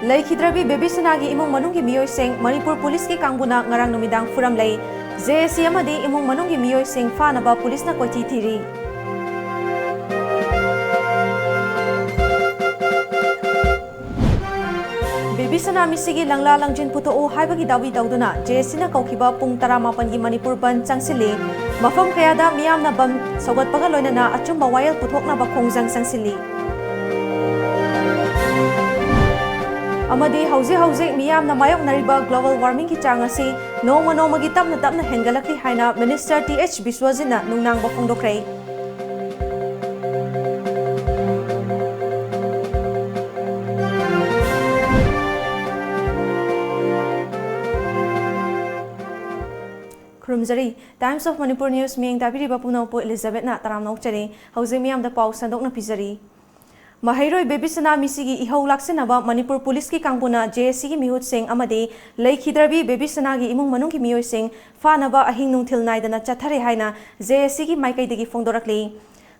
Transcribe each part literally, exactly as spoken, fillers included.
ꯂꯩꯈꯤꯗ꯭ꯔꯕꯤ ꯕꯦꯕꯤꯁꯅꯥꯒꯤ ꯏꯃꯨꯡ ꯃꯅꯨꯡꯒꯤ ꯃꯤꯑꯣꯏꯁꯤꯡ ꯃꯅꯤꯄꯨꯔ ꯄꯨꯂꯤꯁꯀꯤ ꯀꯥꯡꯕꯨꯅ ꯉꯔꯥꯡ ꯅꯨꯃꯤꯗꯥꯡ ꯐꯨꯔꯝꯂꯦ꯫ ꯖꯦ ꯑꯦ ꯁꯤ ꯑꯃꯗꯤ ꯏꯃꯨꯡ ꯃꯅꯨꯡꯒꯤ ꯃꯤꯑꯣꯏꯁꯤꯡ ꯐꯥꯅꯕ ꯄꯨꯂꯤꯁꯅ ꯀꯣꯏꯊꯤ ꯊꯤꯔꯤ꯫ ꯕꯦꯕꯤꯁꯅꯥ ꯃꯤꯁꯤꯒꯤ ꯂꯪꯂꯥ ꯂꯪꯖꯤꯟ ꯄꯨꯊꯣꯛꯎ ꯍꯥꯏꯕꯒꯤ ꯗꯥꯕꯤ ꯇꯧꯗꯨꯅ ꯖꯦ ꯑꯦ ꯁꯤꯅ ꯀꯧꯈꯤꯕ ꯄꯨꯡ ꯇꯔꯥꯃꯥꯄꯟꯒꯤ ꯃꯅꯤꯄꯨꯔ ꯕꯟ ꯆꯪꯁꯤꯜꯂꯤ꯫ ꯃꯐꯝ ꯀꯌꯥꯗ ꯃꯤꯌꯥꯝꯅ ꯕꯟ ꯁꯧꯒꯠꯄꯒ ꯂꯣꯏꯅꯅ ꯑꯆꯨꯝꯕ ꯋꯥꯌꯦꯜ ꯄꯨꯊꯣꯛꯅꯕ ꯈꯣꯡꯖꯪ ꯆꯪꯁꯤꯜꯂꯤ꯫ ꯑꯃꯗꯤ ꯍꯧꯖꯤꯛ ꯍꯧꯖꯤꯛ ꯃꯤꯌꯥꯝꯅ ꯃꯥꯌꯣꯛꯅꯔꯤꯕ global warmingꯒꯤ ꯆꯥꯡ ꯑꯁꯤ ꯅꯣꯡꯃ ꯅꯣꯡꯃꯒꯤ ꯇꯞꯅ ꯇꯞꯅ ꯍꯦꯟꯒꯠꯂꯛꯂꯤ ꯍꯥꯏꯅ Minister ꯇꯤ ꯑꯩꯆ ꯕꯤꯁ꯭ꯋꯖꯤꯠꯅ ꯅꯨꯡꯅꯥꯡꯕ ꯐꯣꯡꯗꯣꯛꯈ꯭ꯔꯦ꯫ ꯈꯨꯔꯨꯝꯖꯔꯤ꯫ Times of Manipur News ꯃꯤꯠꯌꯦꯡ ꯇꯥꯕꯤꯔꯤꯕ ꯄꯨꯝꯅꯃꯛꯄꯨ ꯏꯂꯤꯖꯥꯕꯦꯠꯅ ꯇꯔꯥꯝꯅ ꯑꯣꯛꯆꯔꯤ꯫ ꯍꯧꯖꯤꯛ ꯃꯤꯌꯥꯝꯗ ꯄꯥꯎ ꯁꯟꯗꯣꯛꯅ ꯄꯤꯖꯔꯤ꯫ ꯃꯍꯩꯔꯣꯏ ꯕꯦꯕꯤꯁꯅꯥ ꯃꯤꯁꯤꯒꯤ ꯏꯍꯧ ꯂꯥꯛꯁꯤꯟꯅꯕ ꯃꯅꯤꯄꯨꯔ ꯄꯨꯂꯤꯁꯀꯤ ꯀꯥꯡꯕꯨꯅ ꯖꯦ ꯑꯦ ꯁꯤꯒꯤ ꯃꯤꯍꯨꯠꯁꯤꯡ ꯑꯃꯗꯤ ꯂꯩꯈꯤꯗ꯭ꯔꯕꯤ ꯕꯦꯕꯤꯁꯅꯥꯒꯤ ꯏꯃꯨꯡ ꯃꯅꯨꯡꯒꯤ ꯃꯤꯑꯣꯏꯁꯤꯡ ꯐꯥꯅꯕ ꯑꯍꯤꯡ ꯅꯨꯡꯊꯤꯜ ꯅꯥꯏꯗꯅ ꯆꯠꯊꯔꯦ ꯍꯥꯏꯅ ꯖꯦ ꯑꯦ ꯁꯤꯒꯤ ꯃꯥꯏꯀꯩꯗꯒꯤ ꯐꯣꯡꯗꯣꯔꯛꯂꯤ꯫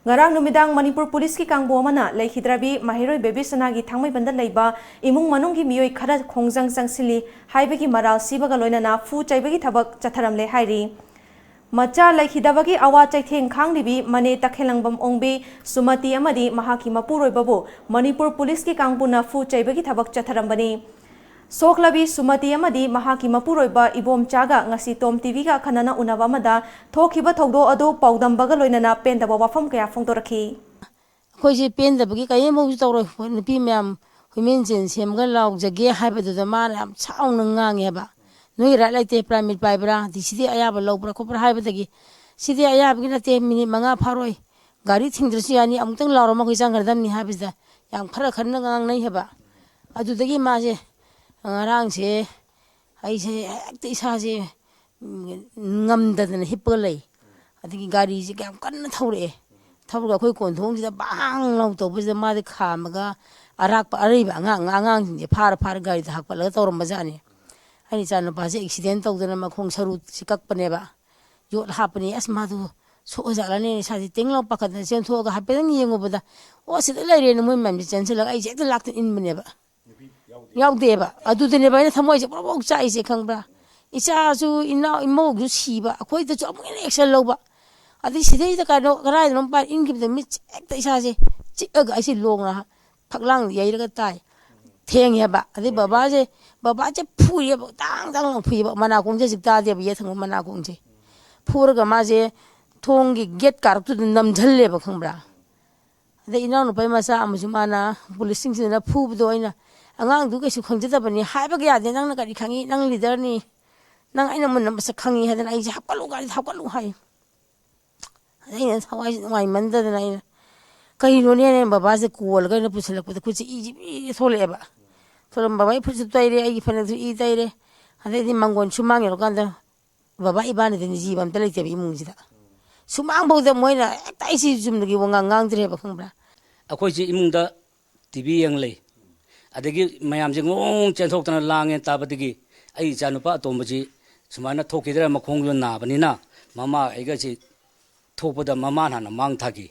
ꯉꯔꯥꯡ ꯅꯨꯃꯤꯗꯥꯡ ꯃꯅꯤꯄꯨꯔ ꯄꯨꯂꯤꯁꯀꯤ ꯀꯥꯡꯕꯨ ꯑꯃꯅ ꯂꯩꯈꯤꯗ꯭ꯔꯕꯤ ꯃꯍꯩꯔꯣꯏ ꯕꯦꯕꯤꯁꯅꯥꯒꯤ ꯊꯥꯡꯃꯩꯕꯟꯗ ꯂꯩꯕ ꯏꯃꯨꯡ ꯃꯅꯨꯡꯒꯤ ꯃꯤꯑꯣꯏ ꯈꯔ ꯈꯣꯡꯖꯪ ꯆꯪꯁꯤꯜꯂꯤ ꯍꯥꯏꯕꯒꯤ ꯃꯔꯥꯜ ꯁꯤꯕꯒ ꯂꯣꯏꯅꯅ ꯐꯨ ꯆꯩꯕꯒꯤ ꯊꯕꯛ ꯆꯠꯊꯔꯝꯂꯦ ꯍꯥꯏꯔꯤ꯫ ꯃꯆꯥ ꯂꯩꯈꯤꯗꯕꯒꯤ ꯑꯋꯥ ꯆꯩꯊꯦꯡ ꯈꯥꯡꯂꯤꯕꯤ ꯃꯅꯦ ꯇꯈꯦꯂꯪꯕꯝ ꯑꯣꯡꯕꯤ ꯁꯨꯃꯇꯤ ꯑꯃꯗꯤ ꯃꯍꯥꯛꯀꯤ ꯃꯄꯨꯔꯣꯏꯕꯕꯨ ꯃꯅꯤꯄꯨꯔ ꯄꯨꯂꯤꯁꯀꯤ ꯀꯥꯡꯕꯨꯅ ꯐꯨ ꯆꯩꯕꯒꯤ ꯊꯕꯛ ꯆꯠꯊꯔꯝꯕꯅꯤ꯫ ꯁꯣꯛꯂꯕꯤ ꯁꯨꯃꯇꯤ ꯑꯃꯗꯤ ꯃꯍꯥꯛꯀꯤ ꯃꯄꯨꯔꯣꯏꯕ ꯏꯕꯣꯝꯆꯥꯒ ꯉꯁꯤ ꯇꯣꯝ ꯇꯤꯚꯤꯒ ꯑꯈꯟꯅꯅ ꯎꯅꯕ ꯑꯃꯗ ꯊꯣꯛꯈꯤꯕ ꯊꯧꯗꯣꯛ ꯑꯗꯨ ꯄꯥꯎꯗꯝꯕꯒ ꯂꯣꯏꯅꯅ ꯄꯦꯟꯗꯕ ꯋꯥꯐꯝ ꯀꯌꯥ ꯐꯣꯡꯗꯣꯔꯛꯈꯤ꯫ ꯑꯩꯈꯣꯏꯁꯦ ꯄꯦꯟꯗꯕꯒꯤ ꯀꯔꯤꯝꯐꯥꯎꯁꯨ ꯇꯧꯔꯣꯏ꯫ ꯅꯨꯄꯤ ꯃꯌꯥꯝ ꯍꯨꯏꯃꯦꯟ ꯆꯦꯟ ꯁꯦꯝꯒ ꯂꯥꯎꯖꯒꯦ ꯍꯥꯏꯕꯗꯨꯗ ꯃꯥꯅ ꯌꯥꯝ ꯁꯥꯎꯅ ꯉꯥꯡꯉꯦꯕ꯫ "ꯅꯣꯏ ꯔꯥꯏꯠ ꯂꯩꯇꯦ, ꯄ꯭ꯔꯥꯏꯃꯦꯔꯤ ꯄꯥꯏꯕ꯭ꯔꯥ? ꯗꯤ ꯁꯤꯗꯤ ꯑꯌꯥꯕ ꯂꯧꯕ꯭ꯔꯥ ꯈꯣꯠꯄ꯭ꯔꯥ?" ꯍꯥꯏꯕꯗꯒꯤ, "ꯁꯤꯗꯤ ꯑꯌꯥꯕꯒꯤ ꯅꯠꯇꯦ, ꯃꯤꯅꯤꯠ ꯃꯉꯥ ꯐꯥꯔꯣꯏ, ꯒꯥꯔꯤ ꯊꯤꯡꯗ꯭ꯔꯁꯨ ꯌꯥꯅꯤ, ꯑꯃꯨꯛꯇꯪ ꯂꯥꯎꯔꯝꯃ ꯑꯩꯈꯣꯏ ꯆꯪꯈ꯭ꯔꯗꯕꯅꯤ" ꯍꯥꯏꯕꯁꯤꯗ ꯌꯥꯝ ꯈꯔ ꯈꯟꯅ ꯉꯥꯡꯅꯩ ꯍꯥꯏꯕ꯫ ꯑꯗꯨꯗꯒꯤ ꯃꯥꯁꯦ ꯉꯔꯥꯡꯁꯦ ꯑꯩꯁꯦ ꯍꯦꯛꯇ ꯏꯁꯥꯁꯦ ꯉꯝꯗꯗꯅ ꯍꯤꯞꯄꯒ ꯂꯩ꯫ ꯑꯗꯒꯤ ꯒꯥꯔꯤꯁꯦ ꯀꯌꯥꯝ ꯀꯟꯅ ꯊꯧꯔꯛꯑꯦ꯫ ꯊꯧꯔꯒ ꯑꯩꯈꯣꯏ ꯀꯣꯟꯊꯣꯡꯁꯤꯗ ꯕꯥꯡ ꯂꯥꯎ ꯇꯧꯕꯁꯤꯗ ꯃꯥꯗꯤ ꯈꯥꯝꯃꯒ ꯑꯔꯥꯛꯄ ꯑꯔꯩꯕ ꯑꯉꯥꯡ, ꯑꯉꯥꯡꯁꯤꯡꯁꯦ ꯐꯥꯔ ꯐꯥꯔ ꯒꯥꯔꯤꯗ ꯍꯥꯞꯀꯠꯂꯒ ꯇꯧꯔꯝꯕꯖꯥꯠꯅꯤ꯫ ꯑꯩꯅ ꯏꯆꯥꯅꯨꯄꯥꯁꯦ ꯑꯦꯛꯁꯤꯗꯦꯟ ꯇꯧꯗꯅ ꯃꯈꯣꯡ ꯁꯔꯨꯁꯤ ꯀꯛꯄꯅꯦꯕ꯫ ꯌꯣꯠ ꯍꯥꯞꯄꯅꯦ꯫ ꯑꯁ, ꯃꯥꯗꯣ ꯁꯣꯛꯑꯖꯥꯠꯂꯅꯦ? ꯏꯁꯥꯁꯦ ꯇꯦꯡ ꯂꯥꯎ ꯄꯥꯈꯠꯇꯅ ꯆꯦꯟꯊꯣꯛꯑꯒ ꯍꯥꯏꯐꯦꯠꯇꯪ ꯌꯦꯡꯉꯨꯕꯗ, ꯑꯣ, ꯁꯤꯗ ꯂꯩꯔꯦꯅ ꯃꯣꯏ ꯃꯌꯥꯝꯁꯦ ꯆꯦꯟꯁꯤꯜꯂꯒ ꯑꯩꯁꯦ ꯍꯦꯛꯇ ꯂꯥꯛꯇ ꯏꯟꯕꯅꯦꯕ꯫ ꯌꯥꯎꯗꯦꯕ꯫ ꯑꯗꯨꯗꯅꯦꯕ ꯑꯩꯅ ꯊꯃꯣꯏꯁꯦ ꯄ꯭ꯔꯣꯛ ꯄ꯭ꯔꯣꯛ ꯆꯥꯛꯏꯁꯦ, ꯈꯪꯕ꯭ꯔꯥ? ꯏꯆꯥꯁꯨ, ꯏꯅꯥꯎ, ꯏꯃꯧꯁꯨ ꯁꯤꯕ, ꯑꯩꯈꯣꯏꯗꯁꯨ ꯑꯃꯨꯛ ꯍꯦꯟꯅ action ꯂꯧꯕ꯫ ꯑꯗꯩ ꯁꯤꯗꯩꯗ ꯀꯩꯅꯣ, ꯀꯗꯥꯏꯗꯅꯣ ꯃꯄꯥꯟ ꯏꯟꯈꯤꯕꯗ ꯃꯤꯠꯁꯦ ꯍꯦꯛꯇ ꯏꯁꯥꯁꯦ ꯆꯤꯛꯑꯒ ꯑꯩꯁꯦ ꯂꯣꯡꯅ ꯐꯛꯂꯥꯡꯗ ꯌꯩꯔꯒ ꯇꯥꯏ꯫ ꯊꯦꯡꯉꯦꯕ꯫ ꯑꯗꯩ ꯕꯕꯥꯁꯦ, ꯕꯕꯥꯁꯦ ꯐꯨꯏꯌꯦꯕ, ꯇꯥꯡ ꯇꯥꯡ ꯂꯥꯎ ꯐꯨꯏꯌꯦꯕ, ꯃꯅꯥꯀꯣꯡꯁꯦ ꯍꯧꯖꯤꯛ ꯇꯥꯗꯦꯕ, ꯌꯦꯠ ꯊꯪꯕ ꯃꯅꯥꯀꯣꯡꯁꯦ꯫ ꯐꯨꯔꯒ ꯃꯥꯁꯦ ꯊꯣꯡꯒꯤ ꯒꯦꯠ ꯀꯥꯔꯛꯇꯨꯗ ꯅꯝꯁꯤꯜꯂꯦꯕ, ꯈꯪꯕ꯭ꯔꯥ? ꯑꯗꯩ ꯏꯅꯥꯎꯅꯨꯄꯥꯒꯤ ꯃꯆꯥ ꯑꯃꯁꯨ ꯃꯥꯅ ꯄꯨꯂꯤꯁꯁꯤꯡꯁꯤꯅ ꯐꯨꯕꯗꯣ ꯑꯩꯅ, "ꯑꯉꯥꯡꯗꯨ ꯀꯩꯁꯨ ꯈꯪꯖꯗꯕꯅꯤ, ꯍꯥꯏꯕꯒ ꯌꯥꯗꯦ, ꯅꯪꯅ ꯀꯔꯤ ꯈꯪꯉꯤ, ꯅꯪ ꯂꯤꯗꯔꯅꯤ, ꯅꯪ ꯑꯩꯅ ꯃꯨꯟꯅ ꯃꯁꯛ ꯈꯪꯉꯤ" ꯍꯥꯏꯗꯅ ꯑꯩꯁꯦ ꯍꯥꯞꯀꯠꯂꯨ, ꯒꯥꯔꯤꯗ ꯍꯥꯞꯀꯠꯂꯨ ꯍꯥꯏ꯫ ꯑꯗꯩ ꯑꯩꯅ ꯊꯋꯥꯏꯁꯦ ꯅꯨꯡꯉꯥꯏꯃꯟꯗꯗꯅ ꯑꯩꯅ, ꯀꯩꯅꯣꯅꯦꯅ ꯕꯕꯥꯁꯦ ꯀꯣꯜꯂꯒ ꯑꯩꯅ ꯄꯨꯁꯤꯜꯂꯛꯄꯗ ꯈꯨꯠꯁꯦ ꯏꯁꯤ ꯄꯤ ꯊꯣꯛꯂꯛꯑꯦꯕ꯫ ꯊꯣꯛꯂꯛꯑ ꯕꯕꯥꯒꯤ ꯐꯨꯔꯤꯠꯁꯨ ꯇꯩꯔꯦ, ꯑꯩꯒꯤ ꯐꯅꯦꯛꯁꯨ ꯏ ꯇꯩꯔꯦ꯫ ꯑꯗꯩꯗꯤ ꯃꯪꯒꯣꯟ ꯁꯨꯃꯥꯡ ꯌꯧꯔꯀꯥꯟꯗ ꯕꯕꯥ ꯏꯕꯥꯅꯤꯗ ꯅꯤꯖꯤꯕ ꯑꯝꯇ ꯂꯩꯇꯦꯕ ꯏꯃꯨꯡꯁꯤꯗ꯫ ꯁꯨꯃꯥꯡꯐꯥꯎꯗ ꯃꯣꯏꯅ ꯍꯦꯛꯇ ꯑꯩꯁꯤ ꯆꯨꯝꯅꯒꯤ ꯋꯥꯉꯥꯡ ꯉꯥꯡꯗ꯭ꯔꯦꯕ, ꯈꯪꯕ꯭ꯔꯥ? ꯑꯩꯈꯣꯏꯁꯦ ꯏꯃꯨꯡꯗ ꯇꯤ ꯚꯤ ꯌꯦꯡ ꯂꯩ꯫ ꯑꯗꯒꯤ ꯃꯌꯥꯝꯁꯦ ꯉꯣꯡ ꯆꯦꯟꯊꯣꯛꯇꯅ ꯂꯥꯡꯉꯦ ꯇꯥꯕꯗꯒꯤ ꯑꯩ ꯏꯆꯥꯅꯨꯄꯥ ꯑꯇꯣꯝꯕꯁꯤ ꯁꯨꯃꯥꯏꯅ ꯊꯣꯛꯈꯤꯗ꯭ꯔꯥ, ꯃꯈꯣꯡꯗꯣ ꯅꯥꯕꯅꯤꯅ ꯃꯃꯥ ꯑꯩꯒꯁꯤ ꯊꯣꯛꯄꯗ ꯃꯃꯥꯅ ꯍꯥꯟꯅ ꯃꯥꯡ ꯊꯥꯈꯤ꯫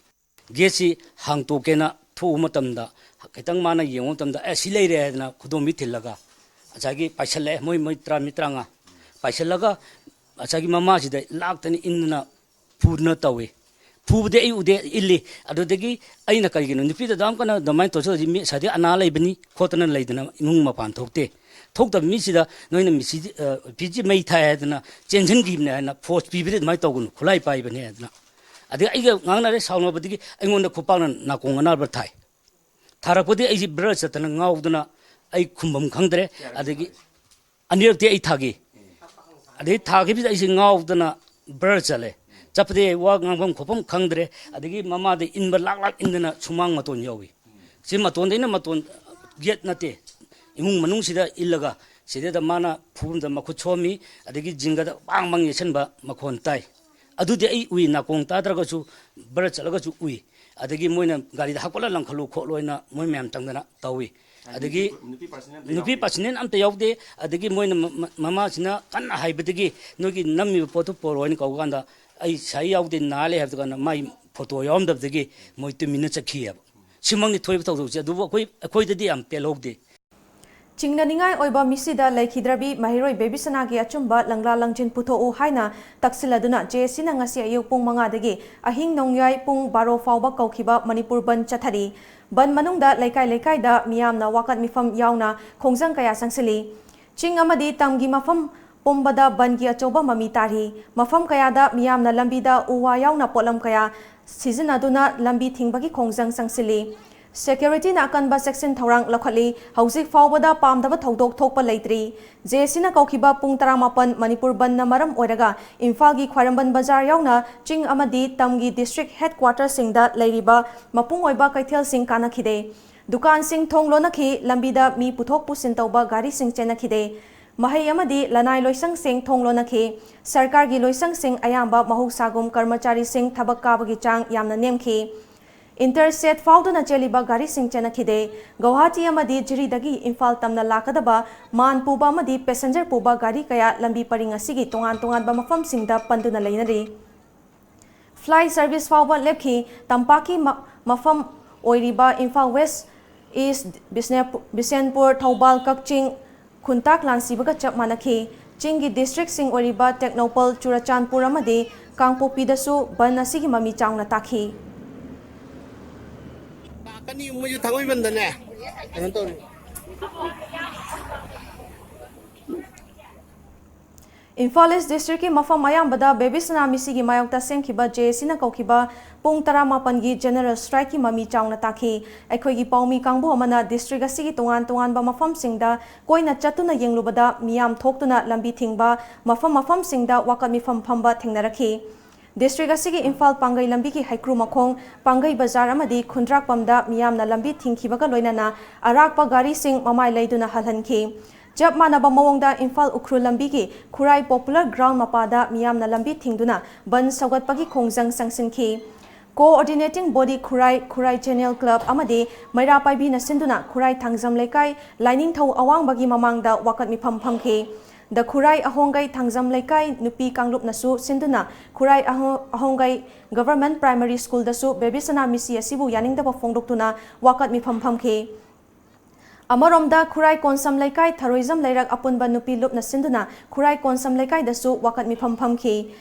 ꯒꯦꯠꯁꯤ ꯍꯥꯡꯇꯣꯛꯀꯦꯅ ꯊꯣꯛꯎ ꯃꯇꯝꯗ ꯈꯤꯇꯪ ꯃꯥꯅ ꯌꯦꯡꯉꯨ ꯃꯇꯝꯗ, "ꯑꯦ, ꯁꯤ ꯂꯩꯔꯦ" ꯍꯥꯏꯗꯅ ꯈꯨꯗꯣꯝꯕꯤ ꯊꯤꯜꯂꯒ ꯉꯁꯥꯏꯒꯤ ꯄꯥꯏꯁꯜꯂꯛꯑꯦ꯫ ꯃꯣꯏ, ꯃꯣꯏ ꯇꯔꯥ, ꯃꯤ ꯇꯔꯥꯃꯉꯥ ꯄꯥꯏꯁꯜꯂꯒ ꯉꯁꯥꯏꯒꯤ ꯃꯃꯥꯁꯤꯗ ꯂꯥꯛꯇꯅ ꯏꯟꯗꯅ ꯐꯨꯗꯅ ꯇꯧꯏ꯫ ꯐꯨꯕꯗꯤ ꯑꯩ ꯎꯗꯦ, ꯏꯜꯂꯤ꯫ ꯑꯗꯨꯗꯒꯤ ꯑꯩꯅ ꯀꯔꯤꯒꯤꯅꯣ ꯅꯨꯄꯤꯗ ꯑꯗꯨꯝ ꯀꯟꯅ ꯑꯗꯨꯃꯥꯏꯅ ꯇꯧꯁꯨ ꯍꯧꯖꯤꯛ ꯃꯤ ꯁꯥꯏꯗꯤ ꯑꯅꯥ ꯂꯩꯕꯅꯤ ꯈꯣꯠꯇꯅ ꯂꯩꯗꯅ ꯏꯃꯨꯡ ꯃꯄꯥꯟ ꯊꯣꯛꯇꯦ꯫ ꯊꯣꯛꯇꯕ ꯃꯤꯁꯤꯗ ꯅꯣꯏꯅ ꯃꯤꯁꯤꯗꯤ, ꯑ, ꯐꯤꯖꯤ ꯃꯩ ꯊꯥꯏ ꯍꯥꯏꯗꯅ ꯆꯦꯟꯁꯤꯟꯈꯤꯕꯅꯦ ꯍꯥꯏꯅ ꯐꯣꯔꯁ ꯄꯤꯕꯗꯤ ꯑꯗꯨꯃꯥꯏꯅ ꯇꯧꯒꯅꯨ, ꯈꯨꯠꯂꯥꯏ ꯄꯥꯏꯕꯅꯦ ꯍꯥꯏꯗꯅ꯫ ꯑꯗꯩ ꯑꯩꯒ ꯉꯥꯡꯅꯔꯦ, ꯁꯥꯎꯅꯕꯗꯒꯤ ꯑꯩꯉꯣꯟꯗ ꯈꯨꯄꯥꯛꯅ ꯅꯥꯀꯣꯡ ꯑꯅꯥꯕ ꯊꯥꯏ꯫ ꯊꯥꯔꯛꯄꯗꯤ ꯑꯩꯁꯤ ꯕ꯭ꯔ ꯆꯠꯇꯅ ꯉꯥꯎꯗꯅ ꯑꯩ ꯈꯨꯝꯐꯝ ꯈꯪꯗ꯭ꯔꯦ꯫ ꯑꯗꯒꯤ ꯑꯅꯤꯔꯛꯇꯤ ꯑꯩ ꯊꯥꯈꯤ꯫ ꯑꯗꯩ ꯊꯥꯈꯤꯕꯁꯤꯗ ꯑꯩꯁꯦ ꯉꯥꯎꯗꯅ ꯕ꯭ꯔ ꯆꯠꯂꯦ꯫ ꯆꯠꯄꯗꯤ ꯋꯥ ꯉꯥꯡꯐꯝ ꯈꯣꯠꯐꯝ ꯈꯪꯗ꯭ꯔꯦ꯫ ꯑꯗꯒꯤ ꯃꯃꯥꯗ ꯏꯟꯕ ꯂꯥꯛ ꯂꯥꯛ ꯏꯟꯗꯅ ꯁꯨꯃꯥꯡ ꯃꯇꯣꯟ ꯌꯧꯏ꯫ ꯁꯤ ꯃꯇꯣꯟꯗꯩꯅ ꯃꯇꯣꯟ, ꯒꯦꯠ ꯅꯠꯇꯦ, ꯏꯃꯨꯡ ꯃꯅꯨꯡꯁꯤꯗ ꯏꯜꯂꯒ ꯁꯤꯗꯩꯗ ꯃꯥꯅ ꯐꯨꯕꯗ ꯃꯈꯨꯠ ꯁꯣꯝꯃꯤ꯫ ꯑꯗꯒꯤ ꯖꯤꯡꯒꯗ ꯕꯥꯡ ꯕꯥꯡ ꯌꯩꯁꯟꯕ ꯃꯈꯣꯟ ꯇꯥꯏ꯫ ꯑꯗꯨꯗꯤ ꯑꯩ ꯎꯏ, ꯅꯥꯀꯣꯡ ꯇꯥꯗ꯭ꯔꯒꯁꯨ ꯕ꯭ꯔ ꯆꯠꯂꯒꯁꯨ ꯎꯏ꯫ ꯑꯗꯒꯤ ꯃꯣꯏꯅ ꯒꯥꯔꯤꯗ ꯍꯥꯞꯀꯠꯂ ꯂꯪꯈꯠꯂꯨ ꯈꯣꯠꯂꯨ ꯍꯥꯏꯅ ꯃꯣꯏ ꯃꯌꯥꯝ ꯆꯪꯗꯅ ꯇꯧꯏ꯫ ꯑꯗꯒꯤ ꯅꯨꯄꯤ ꯄꯥꯔꯁꯅꯦꯜ ꯑꯝꯇ ꯌꯥꯎꯗꯦ꯫ ꯑꯗꯒꯤ ꯃꯣꯏꯅ ꯃ-, ꯃ-, ꯃꯃꯥꯁꯤꯅ ꯀꯟꯅ ꯍꯥꯏꯕꯗꯒꯤ ꯅꯣꯏꯒꯤ ꯅꯝꯃꯤꯕ ꯄꯣꯠꯇꯨ ꯄꯣꯔꯛꯑꯣ ꯍꯥꯏꯅ ꯀꯧꯕ ꯀꯥꯟꯗ ꯑꯩ ꯁꯥꯏ ꯌꯥꯎꯗꯦ, ꯅꯥ ꯂꯩ ꯍꯥꯏꯕ ꯀꯥꯟꯗ ꯃꯥꯏ ꯐꯣꯇꯣ ꯌꯥꯎꯔꯝꯗꯕꯗꯒꯤ ꯃꯣꯏ ꯇꯨꯃꯤꯟꯅ ꯆꯠꯈꯤꯑꯕ꯫ ꯁꯤꯃꯛꯅꯤ ꯊꯣꯛꯏꯕ ꯊꯧꯗꯣꯛꯁꯦ꯫ ꯑꯗꯨꯕꯨ ꯑꯩꯈꯣꯏ, ꯑꯩꯈꯣꯏꯗꯗꯤ ꯌꯥꯝ ꯄꯦꯜꯍꯧꯗꯦ꯫ ꯆꯤꯡꯅꯅꯤꯡꯉꯥꯏ ꯑꯣꯏꯕ ꯃꯤꯁꯤꯗ ꯂꯩꯈꯤꯗ꯭ꯔꯕꯤ ꯃꯍꯩꯔꯣꯏ ꯕꯦꯕꯤꯁꯅꯥꯒꯤ ꯑꯆꯨꯝꯕ ꯂꯪꯂꯥ ꯂꯪꯖꯤꯟ ꯄꯨꯊꯣꯛꯎ ꯍꯥꯏꯅ ꯇꯛꯁꯤꯜꯂꯗꯨꯅ ꯖꯦ ꯑꯦꯁ ꯁꯤꯅ ꯉꯁꯤ ꯑꯌꯨꯛ ꯄꯨꯡ ꯃꯉꯥꯗꯒꯤ ꯑꯍꯤꯡ ꯅꯣꯡꯌꯥꯏ ꯄꯨꯡ ꯕꯥꯔꯣ ꯐꯥꯎꯕ ꯀꯧꯈꯤꯕ ꯃꯅꯤꯄꯨꯔ ꯕꯟ ꯆꯠꯊꯔꯤ꯫ ꯕꯟ ꯃꯅꯨꯡꯗ ꯂꯩꯀꯥꯏ ꯂꯩꯀꯥꯏꯗ ꯃꯤꯌꯥꯝꯅ ꯋꯥꯀꯠ ꯃꯤꯐꯝ ꯌꯥꯎꯅ ꯈꯣꯡꯖꯪ ꯀꯌꯥ ꯆꯪꯁꯤꯜꯂꯤ꯫ ꯆꯤꯡ ꯑꯃꯗꯤ ꯇꯝꯒꯤ ꯃꯐꯝ ꯄꯨꯝꯕꯗ ꯕꯟꯒꯤ ꯑꯆꯧꯕ ꯃꯃꯤ ꯇꯥꯔꯤ꯫ ꯃꯐꯝ ꯀꯌꯥꯗ ꯃꯤꯌꯥꯝꯅ ꯂꯝꯕꯤꯗ ꯎ ꯋꯥ ꯌꯥꯎꯅ ꯄꯣꯠꯂꯝ ꯀꯌꯥ ꯁꯤꯖꯤꯟꯅꯗꯨꯅ ꯂꯝꯕꯤ ꯊꯤꯡꯕꯒꯤ ꯈꯣꯡꯖꯪ ꯆꯪꯁꯤꯜꯂꯤ꯫ ꯁꯦꯀ꯭ꯌꯨꯔꯤꯇꯤꯅ ꯑꯀꯟꯕ ꯆꯦꯛꯁꯤꯟ ꯊꯧꯔꯥꯡ ꯂꯧꯈꯠꯂꯤ꯫ ꯍꯧꯖꯤꯛ ꯐꯥꯎꯕꯗ ꯄꯥꯝꯗꯕ ꯊꯧꯗꯣꯛ ꯊꯣꯛꯄ ꯂꯩꯇ꯭ꯔꯤ꯫ ꯖꯦ ꯑꯦꯁ ꯁꯤꯅ ꯀꯧꯈꯤꯕ ꯄꯨꯡ ꯇꯔꯥꯃꯥꯄꯟ ꯃꯅꯤꯄꯨꯔ ꯕꯟꯗꯅ ꯃꯔꯝ ꯑꯣꯏꯔꯒ ꯏꯝꯐꯥꯜꯒꯤ ꯈ꯭ꯋꯥꯏꯔꯝꯕꯟ ꯕꯖꯥꯔ ꯌꯥꯎꯅ ꯆꯤꯡ ꯑꯃꯗꯤ ꯇꯝꯒꯤ ꯗꯤꯁꯇ꯭ꯔꯤꯛ ꯍꯦꯗꯀ꯭ꯋꯥꯇꯔꯁꯤꯡꯗ ꯂꯩꯔꯤꯕ ꯃꯄꯨꯡ ꯑꯣꯏꯕ ꯀꯩꯊꯦꯜꯁꯤꯡ ꯀꯥꯟꯅꯈꯤꯗꯦ꯫ ꯗꯨꯀꯥꯟꯁꯤꯡ ꯊꯣꯡ ꯂꯣꯟꯅꯈꯤ, ꯂꯝꯕꯤꯗ ꯃꯤ ꯄꯨꯊꯣꯛ ꯄꯨꯁꯤꯟ ꯇꯧꯕ ꯒꯥꯔꯤꯁꯤꯡ ꯆꯦꯟꯅꯈꯤꯗꯦ꯫ ꯃꯍꯩ ꯑꯃꯗꯤ ꯂꯅꯥꯏ ꯂꯣꯏꯁꯪꯁꯤꯡ ꯊꯣꯡ ꯂꯣꯟꯅꯈꯤ꯫ ꯁꯔꯀꯥꯔꯒꯤ ꯂꯣꯏꯁꯪꯁꯤꯡ ꯑꯌꯥꯝꯕ ꯃꯍꯧꯁꯥꯒꯨꯝ ꯀꯔꯃꯆꯥꯔꯤꯁꯤꯡ ꯊꯕꯛ ꯀꯥꯕꯒꯤ ꯆꯥꯡ ꯌꯥꯝꯅ ꯅꯦꯝꯈꯤ꯫ ꯏꯟꯇꯔꯁꯦꯠ ꯐꯥꯎꯗꯨꯅ ꯆꯦꯜꯂꯤꯕ ꯒꯥꯔꯤꯁꯤꯡ ꯆꯦꯟꯅꯈꯤꯗꯦ꯫ ꯒꯧꯍꯥꯇꯤ ꯑꯃꯗꯤ ꯖꯤꯔꯤꯗꯒꯤ ꯏꯝꯐꯥꯜ ꯇꯝꯅ ꯂꯥꯛꯀꯗꯕ ꯃꯥꯟ ꯄꯨꯕ ꯑꯃꯗꯤ ꯄꯦꯁꯦꯟꯖꯔ ꯄꯨꯕ ꯒꯥꯔꯤ ꯀꯌꯥ ꯂꯝꯕꯤ ꯄꯔꯤꯡ ꯑꯁꯤꯒꯤ ꯇꯣꯉꯥꯟ ꯇꯣꯉꯥꯟꯕ ꯃꯐꯝꯁꯤꯡꯗ ꯄꯟꯗꯨꯅ ꯂꯩꯅꯔꯤ꯫ ꯐ꯭ꯂꯥꯏꯠ ꯁꯔꯚꯤꯁ ꯐꯥꯎꯕ ꯂꯦꯞꯈꯤ꯫ ꯇꯝꯄꯥꯛꯀꯤ ꯃ-, ꯃꯐꯝ ꯑꯣꯏꯔꯤꯕ ꯏꯝꯐꯥꯜ ꯋꯦꯁ, ꯏꯁ, ꯕꯤꯁꯅꯦꯄꯨ-, ꯕꯤꯁꯦꯟꯄꯨꯔ, ꯊꯧꯕꯥꯜ, ꯀꯛꯆꯤꯡ, ꯈꯨꯟꯇꯥꯛ ꯂꯥꯟꯁꯤꯕꯒ ꯆꯞ ꯃꯥꯟꯅꯈꯤ꯫ ꯆꯤꯡꯒꯤ ꯗꯤꯁꯇ꯭ꯔꯤꯛꯁꯤꯡ ꯑꯣꯏꯔꯤꯕ ꯇꯦꯡꯅꯧꯄꯜ, ꯆꯨꯔꯆꯥꯟꯄꯨꯔ ꯑꯃꯗꯤ ꯀꯥꯡꯄꯣꯛꯄꯤꯗꯁꯨ ꯕꯟ ꯑꯁꯤꯒꯤ ꯃꯃꯤ ꯆꯥꯎꯅ ꯇꯥꯈꯤ꯫ ꯂꯥꯛꯀꯅꯤ, ꯃꯣꯏꯁꯨ ꯊꯥꯡꯃꯩꯕꯟꯗꯅꯦ ꯀꯩꯅꯣ ꯇꯧꯔꯤ꯫ ꯏꯝꯐꯥꯜ ꯏꯁ ꯗꯤꯁꯇ꯭ꯔꯤꯛꯀꯤ ꯃꯐꯝ ꯑꯌꯥꯝꯕꯗ ꯕꯦꯕꯤꯁꯅꯥ ꯃꯤꯁꯤꯒꯤ ꯃꯥꯌꯣꯛꯇ ꯁꯦꯝꯈꯤꯕ ꯖꯦ ꯑꯦꯁ ꯁꯤꯅ ꯀꯧꯈꯤꯕ ꯄꯨꯡ ꯇꯔꯥꯃꯥꯄꯟꯒꯤ ꯖꯦꯅꯔꯦꯜ ꯁ꯭ꯇ꯭ꯔꯥꯏꯛꯀꯤ ꯃꯃꯤ ꯆꯥꯎꯅ ꯇꯥꯈꯤ꯫ ꯑꯩꯈꯣꯏꯒꯤ ꯄꯥꯎꯃꯤ ꯀꯥꯡꯕꯨ ꯑꯃꯅ ꯗꯤꯁꯇ꯭ꯔꯤꯛ ꯑꯁꯤꯒꯤ ꯇꯣꯉꯥꯟ ꯇꯣꯉꯥꯟꯕ ꯃꯐꯝꯁꯤꯡꯗ ꯀꯣꯏꯅ ꯆꯠꯇꯨꯅ ꯌꯦꯡꯂꯨꯕꯗ ꯃꯤꯌꯥꯝ ꯊꯣꯛꯇꯨꯅ ꯂꯝꯕꯤ ꯊꯤꯡꯕ, ꯃꯐꯝ ꯃꯐꯝꯁꯤꯡꯗ ꯋꯥꯀꯠ ꯃꯤꯐꯝ ꯐꯝꯕ ꯊꯦꯡꯅꯔꯛꯈꯤ꯫ ꯗꯤꯁꯇ꯭ꯔꯤꯛ ꯑꯁꯤꯒꯤ ꯏꯝꯐꯥꯜ ꯄꯥꯡꯒꯩ ꯂꯝꯕꯤꯒꯤ ꯍꯩꯀ꯭ꯔꯨ ꯃꯈꯣꯡ, ꯄꯥꯡꯒꯩ ꯕꯖꯥꯔ ꯑꯃꯗꯤ ꯈꯨꯟꯗ꯭ꯔꯥꯛꯄꯝꯗ ꯃꯤꯌꯥꯝꯅ ꯂꯝꯕꯤ ꯊꯤꯡꯈꯤꯕꯒ ꯂꯣꯏꯅꯅ ꯑꯔꯥꯛꯄ ꯒꯥꯔꯤꯁꯤꯡ ꯃꯃꯥꯏ ꯂꯩꯗꯨꯅ ꯍꯜꯍꯟꯈꯤ꯫ ꯆꯞ ꯃꯥꯟꯅꯕ ꯃꯑꯣꯡꯗ ꯏꯝꯐꯥꯜ ꯎꯈ꯭ꯔꯨꯜ ꯂꯝꯕꯤꯒꯤ ꯈꯨꯔꯥꯏ ꯄꯣꯄꯨꯂꯔ ꯒ꯭ꯔꯥꯎꯟ ꯃꯄꯥꯗ ꯃꯤꯌꯥꯝꯅ ꯂꯝꯕꯤ ꯊꯤꯡꯗꯨꯅ ꯕꯟ ꯁꯧꯒꯠꯄꯒꯤ ꯈꯣꯡꯖꯪ ꯆꯪꯁꯤꯟꯈꯤ꯫ ꯀꯣꯑꯣꯔꯗꯤꯅꯦꯇꯤꯡ ꯕꯣꯗꯤ ꯈꯨꯔꯥꯏ, ꯈꯨꯔꯥꯏ ꯆꯦꯅꯦꯜ ꯀ꯭ꯂꯕ ꯑꯃꯗꯤ ꯃꯩꯔꯥ ꯄꯥꯏꯕꯤꯅ ꯁꯤꯟꯗꯨꯅ ꯈꯨꯔꯥꯏ ꯊꯥꯡꯖꯝ ꯂꯩꯀꯥꯏ ꯂꯥꯏꯅꯤꯡꯊꯧ ꯑꯋꯥꯡꯕꯒꯤ ꯃꯃꯥꯡꯗ ꯋꯥꯀꯠ ꯃꯤꯐꯝ ꯐꯝꯈꯤ꯫ ꯗ ꯈꯨꯔꯥꯏ ꯑꯍꯣꯡꯒꯩ ꯊꯥꯡꯖꯝ ꯂꯩꯀꯥꯏ ꯅꯨꯄꯤ ꯀꯥꯡꯂꯨꯞꯅꯁꯨ ꯁꯤꯟꯗꯨꯅ ꯈꯨꯔꯥꯏ ꯑꯍꯣ-, ꯑꯍꯣꯡꯒꯩ ꯒꯚꯔꯟꯃꯦꯟꯠ ꯄ꯭ꯔꯥꯏꯃꯔꯤ ꯁ꯭ꯀꯨꯜꯗꯁꯨ ꯕꯦꯕꯤꯁꯅꯥ ꯃꯤꯁꯤ ꯑꯁꯤꯕꯨ ꯌꯥꯅꯤꯡꯗꯕ ꯐꯣꯡꯗꯣꯛꯇꯨꯅ ꯋꯥꯀꯠ ꯃꯤꯐꯝ ꯐꯝꯈꯤ꯫ ꯑꯃꯔꯣꯝꯗ, ꯈꯨꯔꯥꯏ ꯀꯣꯟꯁꯝ ꯂꯩꯀꯥꯏ ꯊꯔꯣꯏꯖꯝ ꯂꯩꯔꯛ ꯑꯄꯨꯟꯕ ꯅꯨꯄꯤ ꯂꯨꯞꯅ ꯁꯤꯟꯗꯨꯅ ꯈꯨꯔꯥꯏ ꯀꯣꯟꯁꯝ ꯂꯩꯀꯥꯏꯗꯁꯨ ꯋꯥꯀꯠ ꯃꯤꯐꯝ ꯐꯝꯈꯤ꯫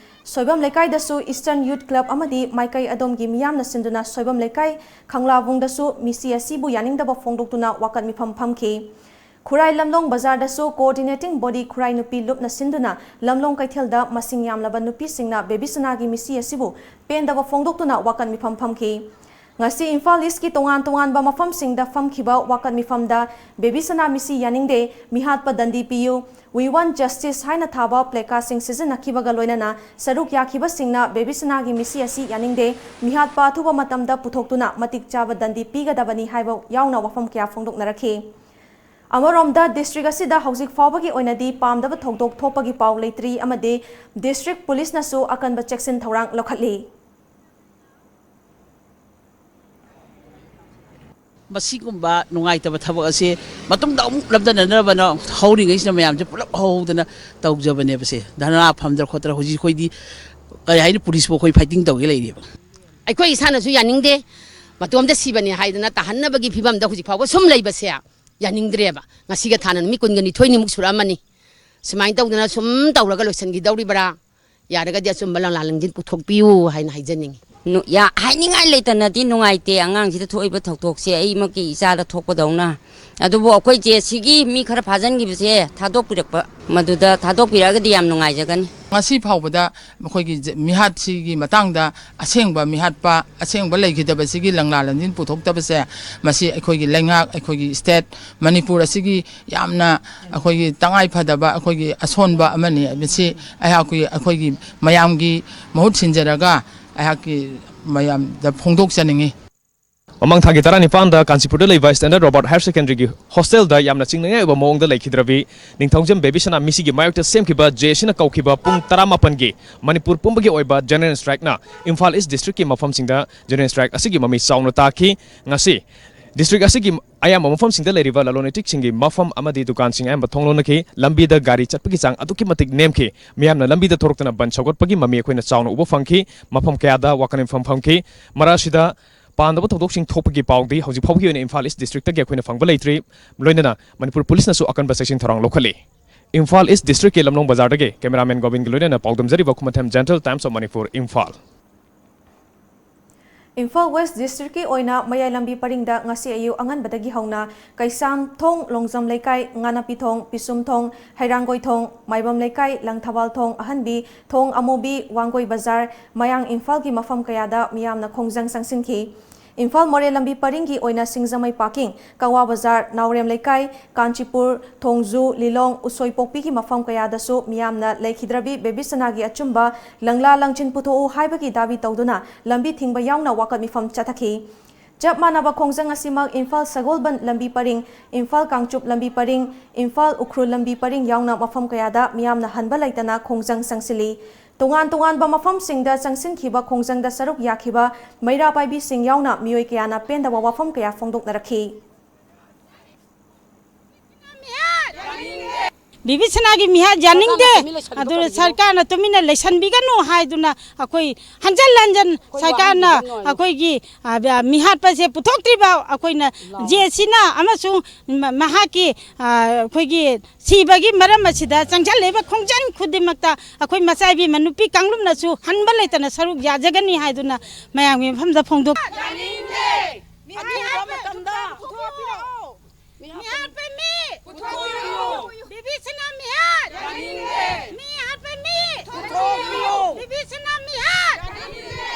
ꯁꯣꯏꯕꯝ ꯂꯩꯀꯥꯏꯗꯁꯨ Eastern Youth Club ꯑꯃꯗꯤ ꯃꯥꯏꯀꯩ ꯑꯗꯣꯝꯒꯤ ꯃꯤꯌꯥꯝꯅ ꯁꯤꯟꯗꯨꯅ ꯁꯣꯏꯕꯝ ꯂꯩꯀꯥꯏ ꯈꯪꯂꯥꯕꯨꯡꯗꯁꯨ ꯃꯤꯁꯤ ꯑꯁꯤꯕꯨ ꯌꯥꯅꯤꯡꯗꯕ ꯐꯣꯡꯗꯣꯛꯇꯨꯅ ꯋꯥꯀꯠ ꯃꯤꯐꯝ ꯐꯝꯈꯤ꯫ ꯈꯨꯔꯥꯏ ꯂꯝꯂꯣꯡ ꯕꯖꯥꯔꯗꯁꯨ Coordinating Body ꯈꯨꯔꯥꯏ ꯅꯨꯄꯤ ꯂꯨꯞꯅ ꯁꯤꯟꯗꯨꯅ ꯂꯝꯂꯣꯡ ꯀꯩꯊꯦꯜꯗ ꯃꯁꯤꯡ ꯌꯥꯝꯂꯕ ꯅꯨꯄꯤꯁꯤꯡꯅ ꯕꯦꯕꯤꯁꯅꯥꯒꯤ ꯃꯤꯁꯤ ꯑꯁꯤꯕꯨ ꯄꯦꯟꯗꯕ ꯐꯣꯡꯗꯣꯛꯇꯨꯅ ꯋꯥꯀꯠ ꯃꯤꯐꯝ ꯐꯝꯈꯤ꯫ ꯉꯁꯤ ꯏꯝꯐꯥꯜ ꯏꯁꯀꯤ ꯇꯣꯉꯥꯟ ꯇꯣꯉꯥꯟꯕ ꯃꯐꯝꯁꯤꯡꯗ ꯐꯝꯈꯤꯕ ꯋꯥꯀꯠ ꯃꯤꯐꯝꯗ ꯕꯦꯕꯤꯁꯅꯥ ꯃꯤꯁꯤ ꯌꯥꯅꯤꯡꯗꯦ, ꯃꯤꯍꯥꯠꯄ ꯗꯟꯗꯤ ꯄꯤꯌꯨ, We want justice ꯍꯥꯏꯅ ꯊꯥꯕ placardꯁꯤꯡ ꯁꯤꯖꯤꯟꯅꯈꯤꯕꯒ ꯂꯣꯏꯅꯅ ꯁꯔꯨꯛ ꯌꯥꯈꯤꯕꯁꯤꯡꯅ ꯕꯦꯕꯤꯁꯅꯥꯒꯤ ꯃꯤꯁꯤ ꯑꯁꯤ ꯌꯥꯅꯤꯡꯗꯦ, ꯃꯤꯍꯥꯠꯄ ꯑꯊꯨꯕ ꯃꯇꯝꯗ ꯄꯨꯊꯣꯛꯇꯨꯅ ꯃꯇꯤꯛ ꯆꯥꯕ ꯗꯟꯗꯤ ꯄꯤꯒꯗꯕꯅꯤ ꯍꯥꯏꯕ ꯌꯥꯎꯅ ꯋꯥꯐꯝ ꯀꯌꯥ ꯐꯣꯡꯗꯣꯛꯅꯔꯛꯈꯤ꯫ ꯑꯃꯔꯣꯝꯗ, district ꯑꯁꯤꯗ ꯍꯧꯖꯤꯛ ꯐꯥꯎꯕꯒꯤ ꯑꯣꯏꯅꯗꯤ ꯄꯥꯝꯗꯕ ꯊꯧꯗꯣꯛ ꯊꯣꯛꯄꯒꯤ ꯄꯥꯎ ꯂꯩꯇ꯭ꯔꯤ ꯑꯃꯗꯤ district policeꯅꯁꯨ ꯑꯀꯟꯕ ꯆꯦꯛꯁꯤꯟ ꯊꯧꯔꯥꯡ ꯂꯧꯈꯠꯂꯤ꯫ ꯃꯁꯤꯒꯨꯝꯕ ꯅꯨꯡꯉꯥꯏꯇꯕ ꯊꯕꯛ ꯑꯁꯦ ꯃꯇꯨꯡꯗ ꯑꯃꯨꯛ ꯂꯝꯗꯅꯅꯕꯅ ꯍꯧꯔꯤꯉꯩꯁꯤꯗ ꯃꯌꯥꯝꯁꯦ ꯄꯨꯂꯞ ꯍꯧꯍꯧꯗꯅ ꯇꯧꯖꯕꯅꯦꯕꯁꯦ꯫ ꯙꯔꯅꯥ ꯐꯝꯗꯅ ꯈꯣꯠꯇꯅ ꯍꯧꯖꯤꯛ ꯑꯩꯈꯣꯏꯗꯤ ꯀꯔꯤ ꯍꯥꯏꯅꯤ, ꯄꯨꯂꯤꯁꯄꯨ ꯑꯩꯈꯣꯏ fighting ꯇꯧꯒꯦ ꯂꯩꯔꯤꯕ꯫ ꯑꯩꯈꯣꯏ ꯏꯁꯥꯅꯁꯨ ꯌꯥꯅꯤꯡꯗꯦ꯫ ꯃꯇꯣꯝꯇ ꯁꯤꯕꯅꯤ ꯍꯥꯏꯗꯅ ꯇꯥꯍꯟꯅꯕꯒꯤ ꯐꯤꯕꯝꯗ ꯍꯧꯖꯤꯛ ꯐꯥꯎꯕ ꯁꯨꯝ ꯂꯩꯕꯁꯦ ꯌꯥꯅꯤꯡꯗ꯭ꯔꯦꯕ꯫ ꯉꯁꯤꯒ ꯊꯥꯅ ꯅꯨꯃꯤꯠ ꯀꯨꯟꯒ ꯅꯤꯊꯣꯏꯅꯤꯃꯨꯛ ꯁꯨꯔꯛꯑꯃꯅꯤ꯫ ꯁꯨꯃꯥꯏꯅ ꯇꯧꯗꯅ ꯁꯨꯝ ꯇꯧꯔꯒ ꯂꯣꯏꯁꯤꯟꯈꯤꯗꯧꯔꯤꯕ꯭ꯔꯥ? ꯌꯥꯔꯒꯗꯤ ꯑꯆꯨꯝꯕ ꯂꯪꯂꯥ ꯂꯪꯖꯤꯟ ꯄꯨꯊꯣꯛꯄꯤꯌꯨ ꯍꯥꯏꯅ ꯍꯥꯏꯖꯅꯤꯡꯉꯤ꯫ ꯅꯨ-, ꯌꯥ-, ꯍꯥꯏꯅꯤꯡꯉꯥꯏ ꯂꯩꯇꯅꯗꯤ ꯅꯨꯡꯉꯥꯏꯇꯦ ꯑꯉꯥꯡꯁꯤꯗ ꯊꯣꯛꯏꯕ ꯊꯧꯗꯣꯛꯁꯦ, ꯑꯩꯃꯛꯀꯤ ꯏꯆꯥꯗ ꯊꯣꯛꯄꯗꯧꯅ꯫ ꯑꯗꯨꯕꯨ ꯑꯩꯈꯣꯏ ꯖꯦ ꯁꯤꯒꯤ ꯃꯤ ꯈꯔ ꯐꯥꯖꯤꯟꯈꯤꯕꯁꯦ ꯊꯥꯗꯣꯛꯄꯤꯔꯛꯄ, ꯃꯗꯨꯗ ꯊꯥꯗꯣꯛꯄꯤꯔꯛꯑꯒꯗꯤ ꯌꯥꯝ ꯅꯨꯡꯉꯥꯏꯖꯒꯅꯤ꯫ ꯉꯁꯤ ꯐꯥꯎꯕꯗ ꯃꯈꯣꯏꯒꯤ ꯖ-, ꯃꯤꯍꯥꯠꯁꯤꯒꯤ ꯃꯇꯥꯡꯗ ꯑꯁꯦꯡꯕ ꯃꯤꯍꯥꯠꯄ, ꯑꯁꯦꯡꯕ ꯂꯩꯈꯤꯗꯕꯁꯤꯒꯤ ꯂꯪꯂꯥ ꯂꯪꯖꯤꯟ ꯄꯨꯊꯣꯛꯇꯕꯁꯦ, ꯃꯁꯤ ꯑꯩꯈꯣꯏꯒꯤ ꯂꯩꯉꯥꯛ, ꯑꯩꯈꯣꯏꯒꯤ state ꯃꯅꯤꯄꯨꯔ ꯑꯁꯤꯒꯤ ꯌꯥꯝꯅ ꯑꯩꯈꯣꯏꯒꯤ ꯇꯉꯥꯏ ꯐꯗꯕ ꯑꯩꯈꯣꯏꯒꯤ ꯑꯁꯣꯟꯕ ꯑꯃꯅꯤ꯫ ꯃꯁꯤ ꯑꯩꯍꯥꯛꯀꯤ, ꯑꯩꯈꯣꯏꯒꯤ ꯃꯌꯥꯝꯒꯤ ꯃꯍꯨꯠ ꯁꯤꯟꯖꯔꯒ ꯑꯩꯍꯥꯛꯀꯤ ꯃꯌꯥꯝꯗ ꯐꯣꯡꯗꯣꯛꯆꯅꯤꯡꯏ꯫ ꯃꯃꯥꯡ ꯊꯥꯒꯤ ꯇꯔꯥꯅꯤꯄꯥꯟꯗ ꯀꯥꯟꯆꯤꯄꯨꯔꯗ ꯂꯩꯕ Standard Robert Higher Secondary ꯒꯤ hostel ꯗ ꯌꯥꯝꯅ ꯆꯤꯡꯅꯅꯤꯡꯉꯥꯏ ꯑꯣꯏꯕ ꯃꯑꯣꯡꯗ ꯂꯩꯈꯤꯗ꯭ꯔꯕꯤ ꯅꯤꯡꯊꯧꯖꯝ ꯕꯦꯕꯤꯁꯅꯥ ꯃꯤꯁꯤꯒꯤ ꯃꯥꯌꯣꯛꯇ ꯁꯦꯝꯈꯤꯕ ꯖꯦ ꯑꯦ ꯁꯤꯅ ꯀꯧꯈꯤꯕ ꯄꯨꯡ ꯇꯔꯥꯃꯥꯄꯟꯒꯤ ꯃꯅꯤꯄꯨꯔ ꯄꯨꯝꯕꯒꯤ ꯑꯣꯏꯕ general strike ꯅ ꯏꯝꯐꯥꯜ East district ꯀꯤ ꯃꯐꯝꯁꯤꯡꯗ general strike ꯑꯁꯤꯒꯤ ꯃꯃꯤ ꯆꯥꯎꯅ ꯇꯥꯈꯤ꯫ ꯉꯁꯤ district ꯑꯁꯤꯒꯤ ꯑꯌꯥꯝꯕ ꯃꯐꯝꯁꯤꯡꯗ ꯂꯩꯔꯤꯕ ꯂꯂꯣꯟ ꯏꯇꯤꯛꯁꯤꯡꯒꯤ ꯃꯐꯝ ꯑꯃꯗꯤ ꯗꯨꯀꯥꯟꯁꯤꯡ ꯑꯌꯥꯝꯕ ꯊꯣꯡ ꯂꯣꯟꯅꯈꯤ꯫ ꯂꯝꯕꯤꯗ ꯒꯥꯔꯤ ꯆꯠꯄꯒꯤ ꯆꯥꯡ ꯑꯗꯨꯛꯀꯤ ꯃꯇꯤꯛ ꯅꯦꯝꯈꯤ꯫ ꯃꯤꯌꯥꯝꯅ ꯂꯝꯕꯤꯗ ꯊꯣꯔꯛꯇꯨꯅ ꯕꯟ ꯁꯧꯒꯠꯄꯒꯤ ꯃꯃꯤ ꯑꯩꯈꯣꯏꯅ ꯆꯥꯎꯅ ꯎꯕ ꯐꯪꯈꯤ꯫ ꯃꯐꯝ ꯀꯌꯥꯗ ꯋꯥꯀꯠ ꯃꯤꯐꯝ ꯐꯝꯈꯤ꯫ ꯃꯔꯛ ꯑꯁꯤꯗ ꯄꯥꯝꯗꯕ ꯊꯧꯗꯣꯛꯁꯤꯡ ꯊꯣꯛꯄꯒꯤ ꯄꯥꯎꯗꯤ ꯍꯧꯖꯤꯛ ꯐꯥꯎꯕꯒꯤ ꯑꯣꯏꯅ ꯏꯝꯐꯥꯜ ꯏꯁ ꯗꯤꯁꯇ꯭ꯔꯤꯛꯇꯒꯤ ꯑꯩꯈꯣꯏꯅ ꯐꯪꯕ ꯂꯩꯇ꯭ꯔꯤ꯫ ꯂꯣꯏꯅꯅ ꯃꯅꯤꯄꯨꯔ ꯄꯨꯂꯤꯁꯅꯁꯨ ꯑꯀꯟꯕ ꯆꯦꯛꯁꯤꯟ ꯊꯧꯔꯥꯡ ꯂꯧꯈꯠꯂꯤ꯫ ꯏꯝꯐꯥꯜ ꯏꯁ ꯗꯤꯁꯇ꯭ꯔꯤꯛꯀꯤ ꯂꯝꯂꯣꯡ ꯕꯖꯥꯔꯗꯒꯤ ꯀꯦꯃꯦꯔꯥꯃꯦꯟ ꯒꯣꯕꯤꯟꯒ ꯂꯣꯏꯅꯅ ꯄꯥꯎꯗꯝꯖꯔꯤꯕ Khumanthem Gentle Times of Manipur, Imphal. Imphal west ꯗꯤꯁꯇ꯭ꯔꯤꯛꯀꯤ ꯑꯣꯏꯅ ꯃꯌꯥꯏ ꯂꯝꯕꯤ ꯄꯔꯤꯡꯗ ꯉꯁꯤ ꯑꯌꯨꯛ ꯑꯉꯟꯕꯗꯒꯤ ꯍꯧꯅ ꯀꯩꯁꯥꯝꯊꯣꯡ, ꯂꯣꯡꯖꯝ ꯂꯩꯀꯥꯏ, ꯉꯥꯅꯥꯄꯤꯊꯣꯡ, ꯄꯤꯁꯨꯝꯊꯣꯡ, ꯍꯩꯔꯥꯡꯒꯣꯏꯊꯣꯡ, ꯃꯥꯏꯕꯝ ꯂꯩꯀꯥꯏ, ꯂꯪꯊꯕꯥꯜꯊꯣꯡ, ꯑꯍꯟꯕꯤ ꯊꯣꯡ, ꯑꯃꯨꯕꯤ, ꯋꯥꯡꯒꯣꯏ ꯕꯖꯥꯔ, ꯃꯌꯥꯡ ꯏꯝꯐꯥꯜꯒꯤ ꯃꯐꯝ ꯀꯌꯥꯗ ꯃꯤꯌꯥꯝꯅ ꯈꯣꯡꯖꯪ ꯆꯪꯁꯤꯟꯈꯤ꯫ ꯏꯝꯐꯥꯜ ꯃꯣꯔꯦ ꯂꯝꯕꯤ ꯄꯔꯤꯡꯒꯤ ꯑꯣꯏꯅ ꯁꯤꯡꯖꯃꯩ ꯄꯥꯔꯀꯤꯡ, ꯀꯛꯋꯥ ꯕꯖꯥꯔ, ꯅꯥꯎꯔꯦꯝ ꯂꯩꯀꯥꯏ, ꯀꯥꯟꯆꯤꯄꯨꯔ, ꯊꯣꯡꯖꯨ, ꯂꯤꯂꯣꯡ, ꯎꯁꯣꯏꯄꯣꯛꯄꯤꯒꯤ ꯃꯐꯝ ꯀꯌꯥꯗꯁꯨ ꯃꯤꯌꯥꯝꯅ ꯂꯩꯈꯤꯗ꯭ꯔꯕꯤ ꯕꯦꯕꯤꯁꯅꯥꯒꯤ ꯑꯆꯨꯝꯕ ꯂꯪꯂꯥ ꯂꯪꯆꯤꯟ ꯄꯨꯊꯣꯛꯎ ꯍꯥꯏꯕꯒꯤ ꯗꯥꯕꯤ ꯇꯧꯗꯨꯅ ꯂꯝꯕꯤ ꯊꯤꯡꯕ ꯌꯥꯎꯅ ꯋꯥꯀꯠ ꯃꯤꯐꯝ ꯆꯠꯊꯈꯤ꯫ ꯆꯞ ꯃꯥꯟꯅꯕ ꯈꯣꯡꯖꯪ ꯑꯁꯤꯃꯛ ꯏꯝꯐꯥꯜ ꯁꯒꯣꯜꯕꯟ ꯂꯝꯕꯤ ꯄꯔꯤꯡ, ꯏꯝꯐꯥꯜ ꯀꯥꯡꯆꯨꯞ ꯂꯝꯕꯤ ꯄꯔꯤꯡ, ꯏꯝꯐꯥꯜ ꯎꯈ꯭ꯔꯨꯜ ꯂꯝꯕꯤ ꯄꯔꯤꯡ ꯌꯥꯎꯅ ꯃꯐꯝ ꯀꯌꯥꯗ ꯃꯤꯌꯥꯝꯅ ꯍꯟꯕ ꯂꯩꯇꯅ ꯈꯣꯡꯖꯪ ꯆꯪꯁꯤꯜꯂꯤ꯫ ꯇꯣꯉꯥꯟ ꯇꯣꯉꯥꯟꯕ ꯃꯐꯝꯁꯤꯡꯗ ꯆꯪꯁꯤꯟꯈꯤꯕ ꯈꯣꯡꯖꯪꯗ ꯁꯔꯨꯛ ꯌꯥꯈꯤꯕ ꯃꯩꯔꯥ ꯄꯥꯏꯕꯤꯁꯤꯡ ꯌꯥꯎꯅ ꯃꯤꯑꯣꯏ ꯀꯌꯥꯅ ꯄꯦꯟꯗꯕ ꯋꯥꯐꯝ ꯀꯌꯥ ꯐꯣꯡꯗꯣꯛꯅꯔꯛꯈꯤ꯫ ꯕꯤꯕꯤꯁꯅꯥꯒꯤ ꯃꯤꯍꯥꯠ ꯌꯥꯅꯤꯡꯗꯦ꯫ ꯑꯗꯨꯅ ꯁꯔꯀꯥꯔꯅ ꯇꯨꯃꯤꯟꯅ ꯂꯩꯁꯟꯕꯤꯒꯅꯨ ꯍꯥꯏꯗꯨꯅ ꯑꯩꯈꯣꯏ ꯍꯟꯖꯟ ꯍꯟꯖꯟ ꯁꯔꯀꯥꯔꯅ ꯑꯩꯈꯣꯏꯒꯤ, ꯑ, ꯃꯤꯍꯥꯠꯄꯁꯦ ꯄꯨꯊꯣꯛꯇ꯭ꯔꯤꯕ ꯑꯩꯈꯣꯏꯅ ꯖꯦ ꯁꯤꯅ ꯑꯃꯁꯨꯡ ꯃ-, ꯃꯍꯥꯛꯀꯤ, ꯑ, ꯑꯩꯈꯣꯏꯒꯤ ꯁꯤꯕꯒꯤ ꯃꯔꯝ ꯑꯁꯤꯗ ꯆꯪꯁꯤꯜꯂꯤꯕ ꯈꯣꯡꯖꯪ ꯈꯨꯗꯤꯡꯃꯛꯇ ꯑꯩꯈꯣꯏ ꯃꯆꯥ ꯏꯕꯦꯝꯃ ꯅꯨꯄꯤ ꯀꯥꯡꯂꯨꯞꯅꯁꯨ ꯍꯟꯕ ꯂꯩꯇꯅ ꯁꯔꯨꯛ ꯌꯥꯖꯒꯅꯤ ꯍꯥꯏꯗꯨꯅ ꯃꯌꯥꯝꯒꯤ ꯃꯐꯝꯗ ꯐꯣꯡꯗꯣꯛ- ꯃꯤꯍꯥꯠꯄ ꯃꯤ! ꯄꯨꯊꯣꯛꯄꯤꯔꯛꯑꯣ! ꯃꯤꯍꯥꯠꯄ ꯃꯤ! ꯄꯨꯊꯣꯛꯄꯤꯔꯛꯑꯣ! ꯕꯤꯕꯤꯁꯅꯥ ꯃꯤꯍꯥꯠ! ꯌꯥꯅꯤꯡꯗꯦ! ꯃꯤꯍꯥꯠꯄ ꯃꯤ! ꯄꯨꯊꯣꯛꯄꯤꯔꯛꯑꯣ! ꯕꯤꯕꯤꯁꯅꯥ ꯃꯤꯍꯥꯠ! ꯌꯥꯅꯤꯡꯗꯦ!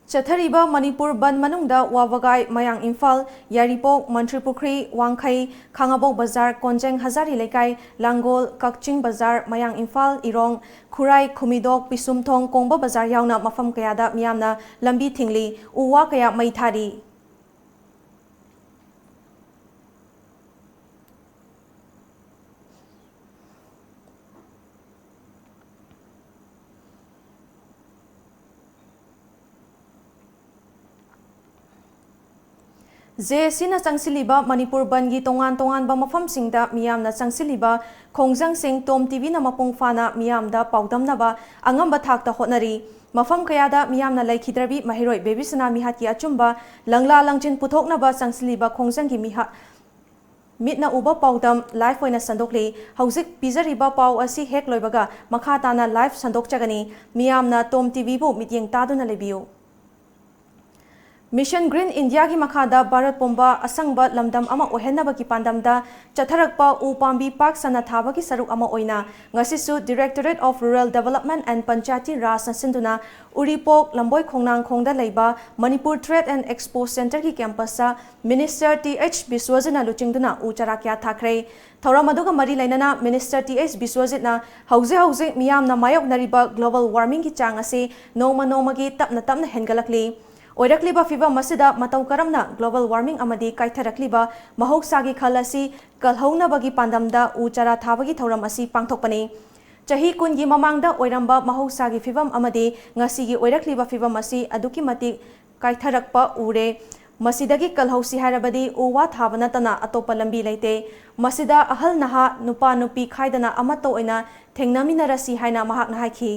ꯆꯠꯊꯔꯤꯕ ꯃꯅꯤꯄꯨꯔ ꯕꯟꯗ ꯃꯅꯨꯡꯗ ꯋꯥꯕꯒꯥꯏ, ꯃꯌꯥꯡ ꯏꯝꯐꯥꯜ, ꯌꯥꯏꯔꯤꯄꯣꯛ, ꯃꯟꯇ꯭ꯔꯤꯄꯨꯈ꯭ꯔꯤ, ꯋꯥꯡꯈꯩ, ꯈꯥꯉꯕꯣꯛ ꯕꯖꯥꯔ, ꯀꯣꯟꯖꯦꯡ ꯍꯖꯥꯔꯤ ꯂꯩꯀꯥꯏ, ꯂꯥꯡꯒꯣꯜ, ꯀꯛꯆꯤꯡ ꯕꯖꯥꯔ, ꯃꯌꯥꯡ ꯏꯝꯐꯥꯜ, ꯏꯔꯣꯡ, ꯈꯨꯔꯥꯏ, ꯈꯨꯃꯤꯗꯣꯛ, ꯄꯤꯁꯨꯝꯊꯣꯡ, ꯀꯣꯡꯕ ꯕꯖꯥꯔ ꯌꯥꯎꯅ ꯃꯐꯝ ꯀꯌꯥꯗ ꯃꯤꯌꯥꯝꯅ ꯂꯝꯕꯤ ꯊꯤꯡꯂꯤ, ꯎ ꯋꯥ ꯀꯌꯥ ꯃꯩ ꯊꯥꯔꯤ꯫ ꯖꯦ ꯑꯦꯁ ꯁꯤꯅ ꯆꯪꯁꯤꯜꯂꯤꯕ ꯃꯅꯤꯄꯨꯔ ꯕꯟꯗꯒꯤ ꯇꯣꯉꯥꯟ ꯇꯣꯉꯥꯟꯕ ꯃꯐꯝꯁꯤꯡꯗ ꯃꯤꯌꯥꯝꯅ ꯆꯪꯁꯤꯜꯂꯤꯕ ꯈꯣꯡꯖꯪꯁꯤꯡ ꯇꯣꯝ ꯇꯤꯚꯤꯅ ꯃꯄꯨꯡ ꯐꯥꯅ ꯃꯤꯌꯥꯝꯗ ꯄꯥꯎꯗꯝꯅꯕ ꯑꯉꯝꯕ ꯊꯥꯛꯇ ꯍꯣꯠꯅꯔꯤ꯫ ꯃꯐꯝ ꯀꯌꯥꯗ ꯃꯤꯌꯥꯝꯅ ꯂꯩꯈꯤꯗ꯭ꯔꯕꯤ ꯃꯍꯩꯔꯣꯏ ꯕꯦꯕꯤꯁꯅꯥ ꯃꯤꯍꯥꯠꯀꯤ ꯑꯆꯨꯝꯕ ꯂꯪꯂꯥ ꯂꯪꯖꯤꯟ ꯄꯨꯊꯣꯛꯅꯕ ꯆꯪꯁꯤꯜꯂꯤꯕ ꯈꯣꯡꯖꯪꯒꯤ ꯃꯤꯍꯥ-, ꯃꯤꯠꯅ ꯎꯕ ꯄꯥꯎꯗꯝ ꯂꯥꯏꯐ ꯑꯣꯏꯅ ꯁꯟꯗꯣꯛꯂꯤ꯫ ꯍꯧꯖꯤꯛ ꯄꯤꯖꯔꯤꯕ ꯄꯥꯎ ꯑꯁꯤ ꯍꯦꯛ ꯂꯣꯏꯕꯒ ꯃꯈꯥ ꯇꯥꯅ ꯂꯥꯏꯐ ꯁꯟꯗꯣꯛꯆꯒꯅꯤ꯫ ꯃꯤꯌꯥꯝꯅ ꯇꯣꯝ ꯇꯤꯚꯤꯕꯨ ꯃꯤꯠꯌꯦꯡ ꯇꯥꯗꯨꯅ ꯂꯩꯕꯤꯌꯨ꯫ ꯃꯤꯁꯟ ꯒ꯭ꯔꯤꯟ ꯏꯟꯗꯤꯌꯥꯒꯤ ꯃꯈꯥꯗ ꯚꯥꯔꯠ ꯄꯨꯝꯕ ꯑꯁꯪꯕ ꯂꯝꯗꯝ ꯑꯃ ꯑꯣꯏꯍꯟꯅꯕꯒꯤ ꯄꯥꯟꯗꯝꯗ ꯆꯠꯊꯔꯛꯄ ꯎ ꯄꯥꯝꯕꯤ ꯄꯥꯛ ꯁꯟꯅ ꯊꯥꯕꯒꯤ ꯁꯔꯨꯛ ꯑꯃ ꯑꯣꯏꯅ ꯉꯁꯤꯁꯨ Directorate of Rural Development and Panchayati Rajꯅ ꯁꯤꯟꯗꯨꯅ ꯎꯔꯤꯄꯣꯛ ꯂꯝꯕꯣꯏ ꯈꯣꯡꯅꯥꯡꯈꯣꯡꯗ ꯂꯩꯕ ꯃꯅꯤꯄꯨꯔ Trade and Expo Centreꯒꯤ campusꯇ Minister ꯇꯤ ꯑꯩꯆ ꯕꯤꯁ꯭ꯋꯖꯤꯠꯅ ꯂꯨꯆꯤꯡꯗꯨꯅ ꯎ ꯆꯥꯔꯥ ꯀꯌꯥ ꯊꯥꯈ꯭ꯔꯦ꯫ ꯊꯧꯔꯝ ꯑꯗꯨꯒ ꯃꯔꯤ ꯂꯩꯅꯅ Minister ꯇꯤ ꯑꯩꯆ ꯕꯤꯁ꯭ꯋꯖꯤꯠꯅ ꯍꯧꯖꯤꯛ ꯍꯧꯖꯤꯛ ꯃꯤꯌꯥꯝꯅ ꯃꯥꯌꯣꯛꯅꯔꯤꯕ global warmingꯒꯤ ꯆꯥꯡ ꯑꯁꯤ ꯅꯣꯡꯃ ꯅꯣꯡꯃꯒꯤ ꯇꯞꯅ ꯇꯞꯅ ꯍꯦꯟꯒꯠꯂꯛꯂꯤ꯫ ꯑꯣꯏꯔꯛꯂꯤꯕ ꯐꯤꯚꯝ ꯑꯁꯤꯗ ꯃꯇꯧ ꯀꯔꯝꯅ global warming ꯑꯃꯗꯤ ꯀꯥꯏꯊꯔꯛꯂꯤꯕ ꯃꯍꯧꯁꯥꯒꯤ ꯈꯜ ꯑꯁꯤ ꯀꯜꯍꯧꯅꯕꯒꯤ ꯄꯥꯟꯗꯝꯗ ꯎ ꯆꯥꯔꯥ ꯊꯥꯕꯒꯤ ꯊꯧꯔꯝ ꯑꯁꯤ ꯄꯥꯡꯊꯣꯛꯄꯅꯤ꯫ ꯆꯍꯤ ꯀꯨꯟꯒꯤ ꯃꯃꯥꯡꯗ ꯑꯣꯏꯔꯝꯕ ꯃꯍꯧꯁꯥꯒꯤ ꯐꯤꯚꯝ ꯑꯃꯗꯤ ꯉꯁꯤꯒꯤ ꯑꯣꯏꯔꯛꯂꯤꯕ ꯐꯤꯚꯝ ꯑꯁꯤ ꯑꯗꯨꯛꯀꯤ ꯃꯇꯤꯛ ꯀꯥꯏꯊꯔꯛꯄ ꯎꯔꯦ꯫ ꯃꯁꯤꯗꯒꯤ ꯀꯜꯍꯧꯁꯤ ꯍꯥꯏꯔꯕꯗꯤ ꯎ ꯋꯥ ꯊꯥꯕ ꯅꯠꯇꯅ ꯑꯇꯣꯞꯄ ꯂꯝꯕꯤ ꯂꯩꯇꯦ꯫ ꯃꯁꯤꯗ ꯑꯍꯜ ꯅꯍꯥ, ꯅꯨꯄꯥ ꯅꯨꯄꯤ ꯈꯥꯏꯗꯅ ꯑꯃꯠꯇ ꯑꯣꯏꯅ ꯊꯦꯡꯅꯃꯤꯟꯅꯔꯁꯤ ꯍꯥꯏꯅ ꯃꯍꯥꯛꯅ ꯍꯥꯏꯈꯤ꯫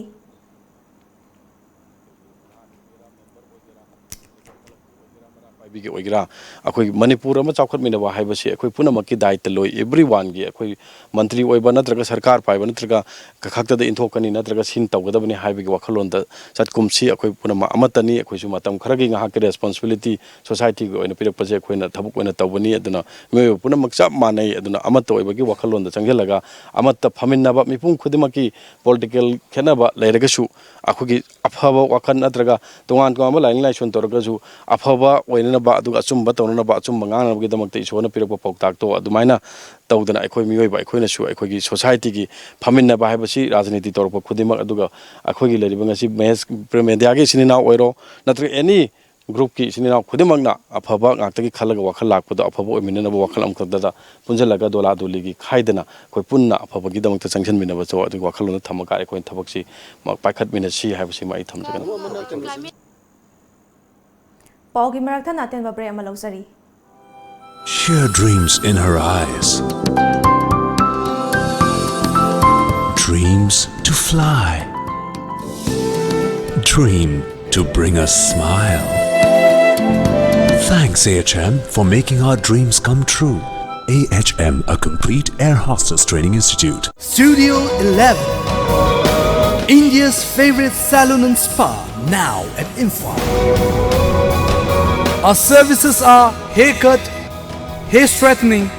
ꯄꯥꯏꯕꯤꯒꯤ ꯑꯣꯏꯒꯦꯔꯥ, ꯑꯩꯈꯣꯏ ꯃꯅꯤꯄꯨꯔ ꯑꯃ ꯆꯥꯎꯈꯠꯃꯤꯟꯅꯕ ꯍꯥꯏꯕꯁꯤ ꯑꯩꯈꯣꯏ ꯄꯨꯝꯅꯃꯛꯀꯤ ꯗꯥꯏꯇ ꯂꯣꯏ꯫ Everyoneꯒꯤ, ꯑꯩꯈꯣꯏ ꯃꯟꯇ꯭ꯔꯤ ꯑꯣꯏꯕ ꯅꯠꯇ꯭ꯔꯒ ꯁꯔꯀꯥꯔ ꯄꯥꯏꯕ ꯅꯠꯇ꯭ꯔꯒ ꯈꯛꯇꯗ ꯏꯟꯊꯣꯛꯀꯅꯤ ꯅꯠꯇ꯭ꯔꯒ ꯁꯤꯟ ꯇꯧꯒꯗꯕꯅꯤ ꯍꯥꯏꯕꯒꯤ ꯋꯥꯈꯜꯂꯣꯟꯗ ꯆꯠꯀꯨꯝꯁꯤ꯫ ꯑꯩꯈꯣꯏ ꯄꯨꯝꯅꯃꯛ ꯑꯃꯠꯇꯅꯤ꯫ ꯑꯩꯈꯣꯏꯁꯨ ꯃꯇꯝ ꯈꯔꯒꯤ ꯉꯥꯏꯍꯥꯛꯀꯤ responsibility societyꯒꯤ ꯑꯣꯏꯅ ꯄꯤꯔꯛꯄꯁꯦ ꯑꯩꯈꯣꯏꯅ ꯊꯕꯛ ꯑꯣꯏꯅ ꯇꯧꯕꯅꯤ꯫ ꯑꯗꯨꯅ ꯃꯤꯑꯣꯏꯕ ꯄꯨꯝꯅꯃꯛ ꯆꯞ ꯃꯥꯟꯅꯩ꯫ ꯑꯗꯨꯅ ꯑꯃꯠꯇ ꯑꯣꯏꯕꯒꯤ ꯋꯥꯈꯜꯂꯣꯟꯗ ꯆꯪꯁꯤꯜꯂꯒ ꯑꯃꯠꯇ ꯐꯝꯃꯤꯟꯅꯕ, ꯃꯤꯄꯨꯝ ꯈꯨꯗꯤꯡꯃꯛꯀꯤ political ꯈꯦꯠꯅꯕ ꯂꯩꯔꯒꯁꯨ ꯑꯩꯈꯣꯏꯒꯤ ꯑꯐꯕ ꯋꯥꯈꯜ ꯅꯠꯇ꯭ꯔꯒ ꯇꯣꯉꯥꯟ ꯇꯣꯉꯥꯟꯕ ꯂꯥꯏꯅꯤꯡ ꯂꯥꯏꯁꯣꯟ ꯇꯧꯔꯒꯁꯨ ꯑꯐꯕ ꯑꯣꯏꯅꯅꯕ, ꯑꯗꯨꯒ ꯑꯆꯨꯝꯕ ꯇꯧꯅꯅꯕ, ꯑꯆꯨꯝꯕ ꯉꯥꯡꯅꯕꯒꯤꯗꯃꯛꯇ ꯏꯁꯣꯔꯅ ꯄꯤꯔꯛꯄ ꯄꯥꯎꯇꯥꯛꯇꯣ ꯑꯗꯨꯃꯥꯏꯅ ꯇꯧꯗꯅ ꯑꯩꯈꯣꯏ ꯃꯤꯑꯣꯏꯕ ꯑꯩꯈꯣꯏꯅꯁꯨ ꯑꯩꯈꯣꯏꯒꯤ societyꯒꯤ ꯐꯝꯃꯤꯟꯅꯕ ꯍꯥꯏꯕꯁꯤ ꯔꯥꯖꯅꯤꯇꯤ ꯇꯧꯔꯛꯄ ꯈꯨꯗꯤꯡꯃꯛ, ꯑꯗꯨꯒ ꯑꯩꯈꯣꯏꯒꯤ ꯂꯩꯔꯤꯕ ꯉꯁꯤ ꯃꯍꯦꯁ ꯄ꯭ꯔꯦꯝ ꯃꯦꯗꯤꯌꯥꯒꯤ ꯏꯆꯤꯟ ꯏꯅꯥꯎ ꯑꯣꯏꯔꯣ, ꯅꯠꯇ꯭ꯔꯒ any groupꯀꯤ ꯏꯆꯤꯟ ꯏꯅꯥꯎ ꯈꯨꯗꯤꯡꯃꯛꯅ ꯑꯐꯕ ꯉꯥꯛꯇꯒꯤ ꯈꯜꯂꯒ ꯋꯥꯈꯜ ꯂꯥꯛꯄꯗꯣ, ꯑꯐꯕ ꯑꯣꯏꯃꯤꯟꯅꯅꯕ ꯋꯥꯈꯜ ꯑꯃꯈꯛꯇꯗ ꯄꯨꯟꯁꯤꯜꯂꯒ ꯗꯣꯂꯥ ꯗꯣꯂꯤꯒꯤ ꯈꯥꯏꯗꯅ ꯑꯩꯈꯣꯏ ꯄꯨꯟꯅ ꯑꯐꯕꯒꯤꯗꯃꯛꯇ ꯆꯪꯁꯤꯟꯃꯤꯟꯅꯕꯁꯨ ꯑꯗꯨꯒꯤ ꯋꯥꯈꯜꯂꯣꯟꯗ ꯊꯝꯃꯒ ꯑꯩꯈꯣꯏꯅ ꯊꯕꯛꯁꯤ ꯃ-, ꯄꯥꯏꯈꯠꯃꯤꯟꯅꯁꯤ ꯍꯥꯏꯕꯁꯤꯃ ꯑꯩ ꯊꯝꯖꯒꯦ꯫ ꯄꯥꯎꯒꯤ ꯃꯔꯛ ꯊꯠꯅ ꯑꯇꯦꯟꯕ break ꯑꯃ ꯂꯧꯖꯔꯤ꯫ Sheer dreams in her eyes. Dreams to fly. Dream to bring a smile. Thanks, A H M, for making our dreams come true. A H M, a complete air hostess training institute. Studio eleven, India's favorite salon and spa, now at Imphal. Our services are haircut, hair straightening,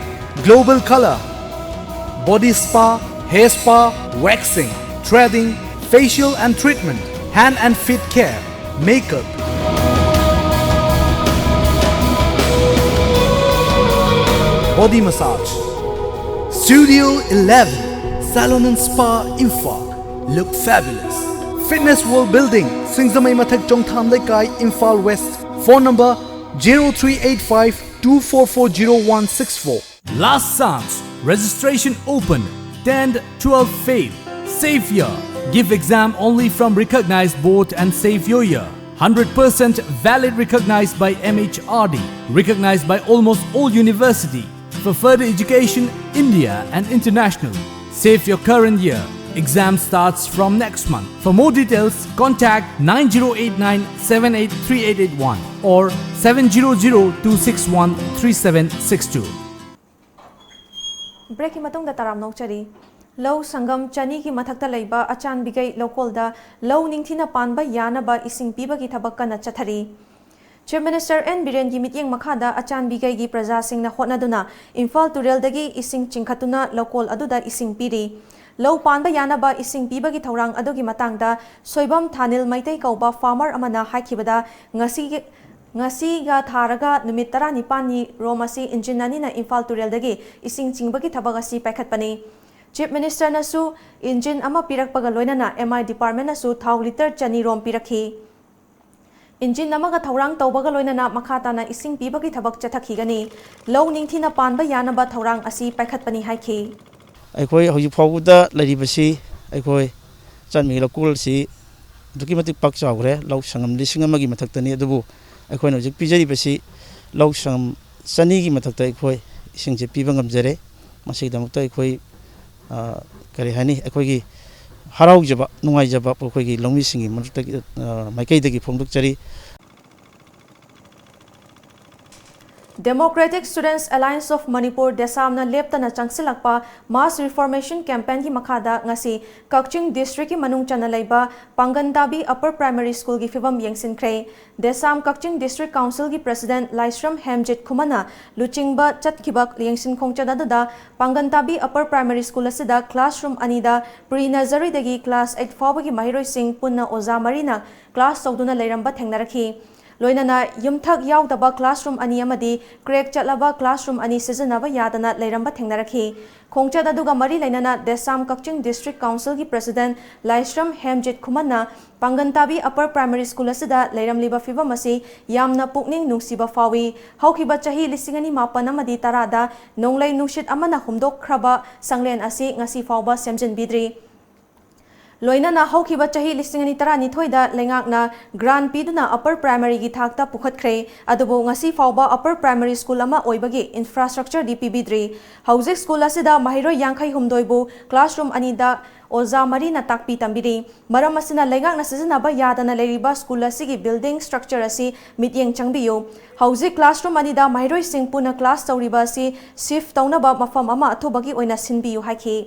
global color, body spa, hair spa, waxing, threading, facial and treatment, hand and feet care, makeup, body massage. Studio eleven, Salon and Spa, Imphal. Look fabulous. Fitness World Building, Singzamei Mathak, Chongtham Leikai, Imphal West. Phone number zero three eight five two four four zero one six four. Last chance. Registration open. Tenth, twelfth, fail. Safe year. Give exam only from recognized board and safe your year. Hundred percent valid, recognized by M H R D. Recognized by almost all university. For further education, India and international. Save your current year. Exam starts from next month. For more details, contact nine zero eight nine seven eight three eight eight one or seven zero zero two six one three seven six two. Breakꯀꯤ ꯃꯇꯨꯡꯗ ꯇꯔꯥꯝꯅ ꯑꯣꯛꯆꯔꯤ꯫ ꯂꯧ ꯁꯪꯒꯝ ꯆꯅꯤꯒꯤ ꯃꯊꯛꯇ ꯂꯩꯕ ꯑꯆꯥꯟꯕꯤꯒꯩ ꯂꯧꯀꯣꯜꯗ ꯂꯧ ꯅꯤꯡꯊꯤꯅ ꯄꯥꯟꯕ ꯌꯥꯅꯕ ꯏꯁꯤꯡ ꯄꯤꯕꯒꯤ ꯊꯕꯛ ꯀꯟꯅ ꯆꯠꯊꯔꯤ꯫ Chief Minister N ꯕꯤꯔꯦꯟꯒꯤ ꯃꯤꯠꯌꯦꯡ ꯃꯈꯥꯗ ꯑꯆꯥꯟꯕꯤꯒꯩꯒꯤ ꯄ꯭ꯔꯖꯥꯁꯤꯡꯅ ꯍꯣꯠꯅꯗꯨꯅ ꯏꯝꯐꯥꯜ ꯇꯨꯔꯦꯜꯗꯒꯤ ꯏꯁꯤꯡ ꯆꯤꯡꯈꯠꯇꯨꯅ ꯂꯧꯀꯣꯜ ꯑꯗꯨꯗ ꯏꯁꯤꯡ ꯄꯤꯔꯤ꯫ ꯂꯧ ꯄꯥꯟꯕ ꯌꯥꯅꯕ ꯏꯁꯤꯡ ꯄꯤꯕꯒꯤ ꯊꯧꯔꯥꯡ ꯑꯗꯨꯒꯤ ꯃꯇꯥꯡꯗ ꯁꯣꯏꯕꯝ ꯊꯥꯅꯤꯜ ꯃꯩꯇꯩ ꯀꯧꯕ farmer ꯑꯃꯅ ꯍꯥꯏꯈꯤꯕꯗ, ꯉꯁꯤꯒꯤ, ꯉꯁꯤꯒ ꯊꯥꯔꯒ ꯅꯨꯃꯤꯠ ꯇꯔꯥꯅꯤꯄꯥꯟꯅꯤ ꯔꯣꯝ ꯑꯁꯤ ꯏꯟꯖꯤꯟ ꯑꯅꯤꯅ ꯏꯝꯐꯥꯜ ꯇꯨꯔꯦꯜꯗꯒꯤ ꯏꯁꯤꯡ ꯆꯤꯡꯕꯒꯤ ꯊꯕꯛ ꯑꯁꯤ ꯄꯥꯏꯈꯠꯄꯅꯤ꯫ Chief Ministerꯅꯁꯨ ꯏꯟꯖꯤꯟ ꯑꯃ ꯄꯤꯔꯛꯄꯒ ꯂꯣꯏꯅꯅ M I Departmentꯅꯁꯨ ꯊꯥꯎ ꯂꯤꯇꯔ ꯆꯅꯤ ꯔꯣꯝ ꯄꯤꯔꯛꯈꯤ꯫ ꯏꯟꯖꯤꯟ ꯑꯃꯒ ꯊꯧꯔꯥꯡ ꯇꯧꯕꯒ ꯂꯣꯏꯅꯅ ꯃꯈꯥ ꯇꯥꯅ ꯏꯁꯤꯡ ꯄꯤꯕꯒꯤ ꯊꯕꯛ ꯆꯠꯊꯈꯤꯒꯅꯤ꯫ ꯂꯧ ꯅꯤꯡꯊꯤꯅ ꯄꯥꯟꯕ ꯌꯥꯅꯕ ꯊꯧꯔꯥꯡ ꯑꯁꯤ ꯄꯥꯏꯈꯠꯄꯅꯤ ꯍꯥꯏꯈꯤ꯫ ꯑꯩꯈꯣꯏ ꯍꯧꯖꯤꯛ ꯐꯥꯎꯕꯗ ꯂꯩꯔꯤꯕꯁꯤ ꯑꯩꯈꯣꯏ ꯆꯥꯟꯕꯤ ꯂꯧꯀꯣꯜꯁꯤ ꯑꯗꯨꯛꯀꯤ ꯃꯇꯤꯛ ꯄꯥꯛ ꯆꯥꯎꯈ꯭ꯔꯦ꯫ ꯂꯧ ꯁꯪꯉꯝ ꯂꯤꯁꯤꯡ ꯑꯃꯒꯤ ꯃꯊꯛꯇꯅꯤ, ꯑꯗꯨꯕꯨ ꯑꯩꯈꯣꯏꯅ ꯍꯧꯖꯤꯛ ꯄꯤꯖꯔꯤꯕꯁꯤ ꯂꯧ ꯁꯪꯉꯝ ꯆꯅꯤꯒꯤ ꯃꯊꯛꯇ ꯑꯩꯈꯣꯏ ꯏꯁꯤꯡꯁꯦ ꯄꯤꯕ ꯉꯝꯖꯔꯦ꯫ ꯃꯁꯤꯒꯤꯗꯃꯛꯇ ꯑꯩꯈꯣꯏ, ꯑ, ꯀꯔꯤ ꯍꯥꯏꯅꯤ, ꯑꯩꯈꯣꯏꯒꯤ ꯍꯔꯥꯎꯖꯕ, ꯅꯨꯡꯉꯥꯏꯖꯕ ꯑꯩꯈꯣꯏꯒꯤ ꯂꯧꯃꯤꯁꯤꯡꯒꯤ ꯃꯔꯛꯇꯒꯤ, ꯑ, ꯃꯥꯏꯀꯩꯗꯒꯤ ꯐꯣꯡꯗꯣꯛꯆꯔꯤ꯫ Democratic Students Alliance of Manipur, ꯗꯦꯁꯥꯝꯅ ꯂꯦꯞꯇꯅ ꯆꯪꯁꯤꯜꯂꯛꯄ mass reformation campaignꯒꯤ ꯃꯈꯥꯗ ꯉꯁꯤ ꯀꯛꯆꯤꯡ districtꯀꯤ ꯃꯅꯨꯡ ꯆꯟꯅ ꯂꯩꯕ ꯄꯥꯡꯒꯟ ꯇꯥꯕꯤ Upper Primary Schoolꯒꯤ ꯐꯤꯕꯝ ꯌꯦꯡꯁꯤꯟꯈ꯭ꯔꯦ꯫ ꯗꯦꯁꯥꯝ ꯀꯛꯆꯤꯡ District Councilꯒꯤ President ꯂꯥꯏꯁ꯭ꯔꯝ ꯍꯦꯝꯖꯤꯠ ꯈꯨꯃꯟꯅ ꯂꯨꯆꯤꯡꯕ ꯆꯠꯈꯤꯕ ꯌꯦꯡꯁꯤꯟ ꯈꯣꯡꯆꯠ ꯑꯗꯨꯗ ꯄꯥꯡꯒꯟ ꯇꯥꯕꯤ Upper Primary School ꯑꯁꯤꯗ classroom ꯑꯅꯤꯗ pre nurseryꯗꯒꯤ class eight ꯐꯥꯎꯕꯒꯤ ꯃꯍꯩꯔꯣꯏꯁꯤꯡ ꯄꯨꯟꯅ ꯑꯣꯖꯥ ꯃꯔꯤꯅ class ꯇꯧꯗꯨꯅ ꯂꯩꯔꯝꯕ ꯊꯦꯡꯅꯔꯛꯈꯤ꯫ ꯂꯣꯏꯅꯅ ꯌꯨꯝꯊꯛ ꯌꯥꯎꯗꯕ classroom ꯑꯅꯤ ꯑꯃꯗꯤ crack ꯆꯠꯂꯕ classroom ꯑꯅꯤ ꯁꯤꯖꯤꯟꯅꯕ ꯌꯥꯗꯅ ꯂꯩꯔꯝꯕ ꯊꯦꯡꯅꯔꯛꯈꯤ꯫ ꯈꯣꯡꯆꯠ ꯑꯗꯨꯒ ꯃꯔꯤ ꯂꯩꯅꯅ ꯗꯦꯁꯥꯝ ꯀꯛꯆꯤꯡ District Councilꯒꯤ President ꯂꯥꯏꯁ꯭ꯔꯝ ꯍꯦꯝꯖꯤꯠ ꯈꯨꯃꯟꯅ ꯄꯥꯡꯒꯟ ꯇꯥꯕꯤ Upper Primary School ꯑꯁꯤꯗ ꯂꯩꯔꯝꯂꯤꯕ ꯐꯤꯕꯝ ꯑꯁꯤ ꯌꯥꯝꯅ ꯄꯨꯛꯅꯤꯡ ꯅꯨꯡꯁꯤꯕ ꯐꯥꯎꯏ꯫ ꯍꯧꯈꯤꯕ ꯆꯍꯤ ꯂꯤꯁꯤꯡ ꯑꯅꯤ ꯃꯥꯄꯟ ꯑꯃꯗꯤ ꯇꯔꯥꯗ ꯅꯣꯡꯂꯩ ꯅꯨꯡꯁꯤꯠ ꯑꯃꯅ ꯍꯨꯝꯗꯣꯛꯈ꯭ꯔꯕ ꯁꯪꯂꯦꯟ ꯑꯁꯤ ꯉꯁꯤ ꯐꯥꯎꯕ ꯁꯦꯝꯖꯤꯟꯕꯤꯗ꯭ꯔꯤ꯫ ꯂꯣꯏꯅꯅ ꯍꯧꯈꯤꯕ ꯆꯍꯤ ꯂꯤꯁꯤꯡ ꯑꯅꯤ ꯇꯔꯥꯅꯤꯊꯣꯏꯗ ꯂꯩꯉꯥꯛꯅ grant ꯄꯤꯗꯨꯅ Upper Primaryꯒꯤ ꯊꯥꯛꯇ ꯄꯨꯈꯠꯈ꯭ꯔꯦ꯫ ꯑꯗꯨꯕꯨ ꯉꯁꯤ ꯐꯥꯎꯕ Upper Primary School ꯑꯃ ꯑꯣꯏꯕꯒꯤ infrastructureꯗꯤ ꯄꯤꯕꯤꯗ꯭ꯔꯤ꯫ ꯍꯧꯖꯤꯛ school ꯑꯁꯤꯗ ꯃꯍꯩꯔꯣꯏ ꯌꯥꯡꯈꯩ ꯍꯨꯝꯗꯣꯏꯕꯨ classroom ꯑꯅꯤꯗ ꯑꯣꯖꯥ ꯃꯔꯤꯅ ꯇꯥꯛꯄꯤ ꯇꯝꯕꯤꯔꯤ꯫ ꯃꯔꯝ ꯑꯁꯤꯅ ꯂꯩꯉꯥꯛꯅ ꯁꯤꯖꯤꯟꯅꯕ ꯌꯥꯗꯅ ꯂꯩꯔꯤꯕ school ꯑꯁꯤꯒꯤ building structure ꯑꯁꯤ ꯃꯤꯠꯌꯦꯡ ꯆꯪꯕꯤꯌꯨ꯫ ꯍꯧꯖꯤꯛ classroom ꯑꯅꯤꯗ ꯃꯍꯩꯔꯣꯏꯁꯤꯡ ꯄꯨꯟꯅ class ꯇꯧꯔꯤꯕ ꯑꯁꯤ shift ꯇꯧꯅꯕ ꯃꯐꯝ ꯑꯃ ꯑꯊꯨꯕꯒꯤ ꯑꯣꯏꯅ ꯁꯤꯟꯕꯤꯌꯨ ꯍꯥꯏꯈꯤ꯫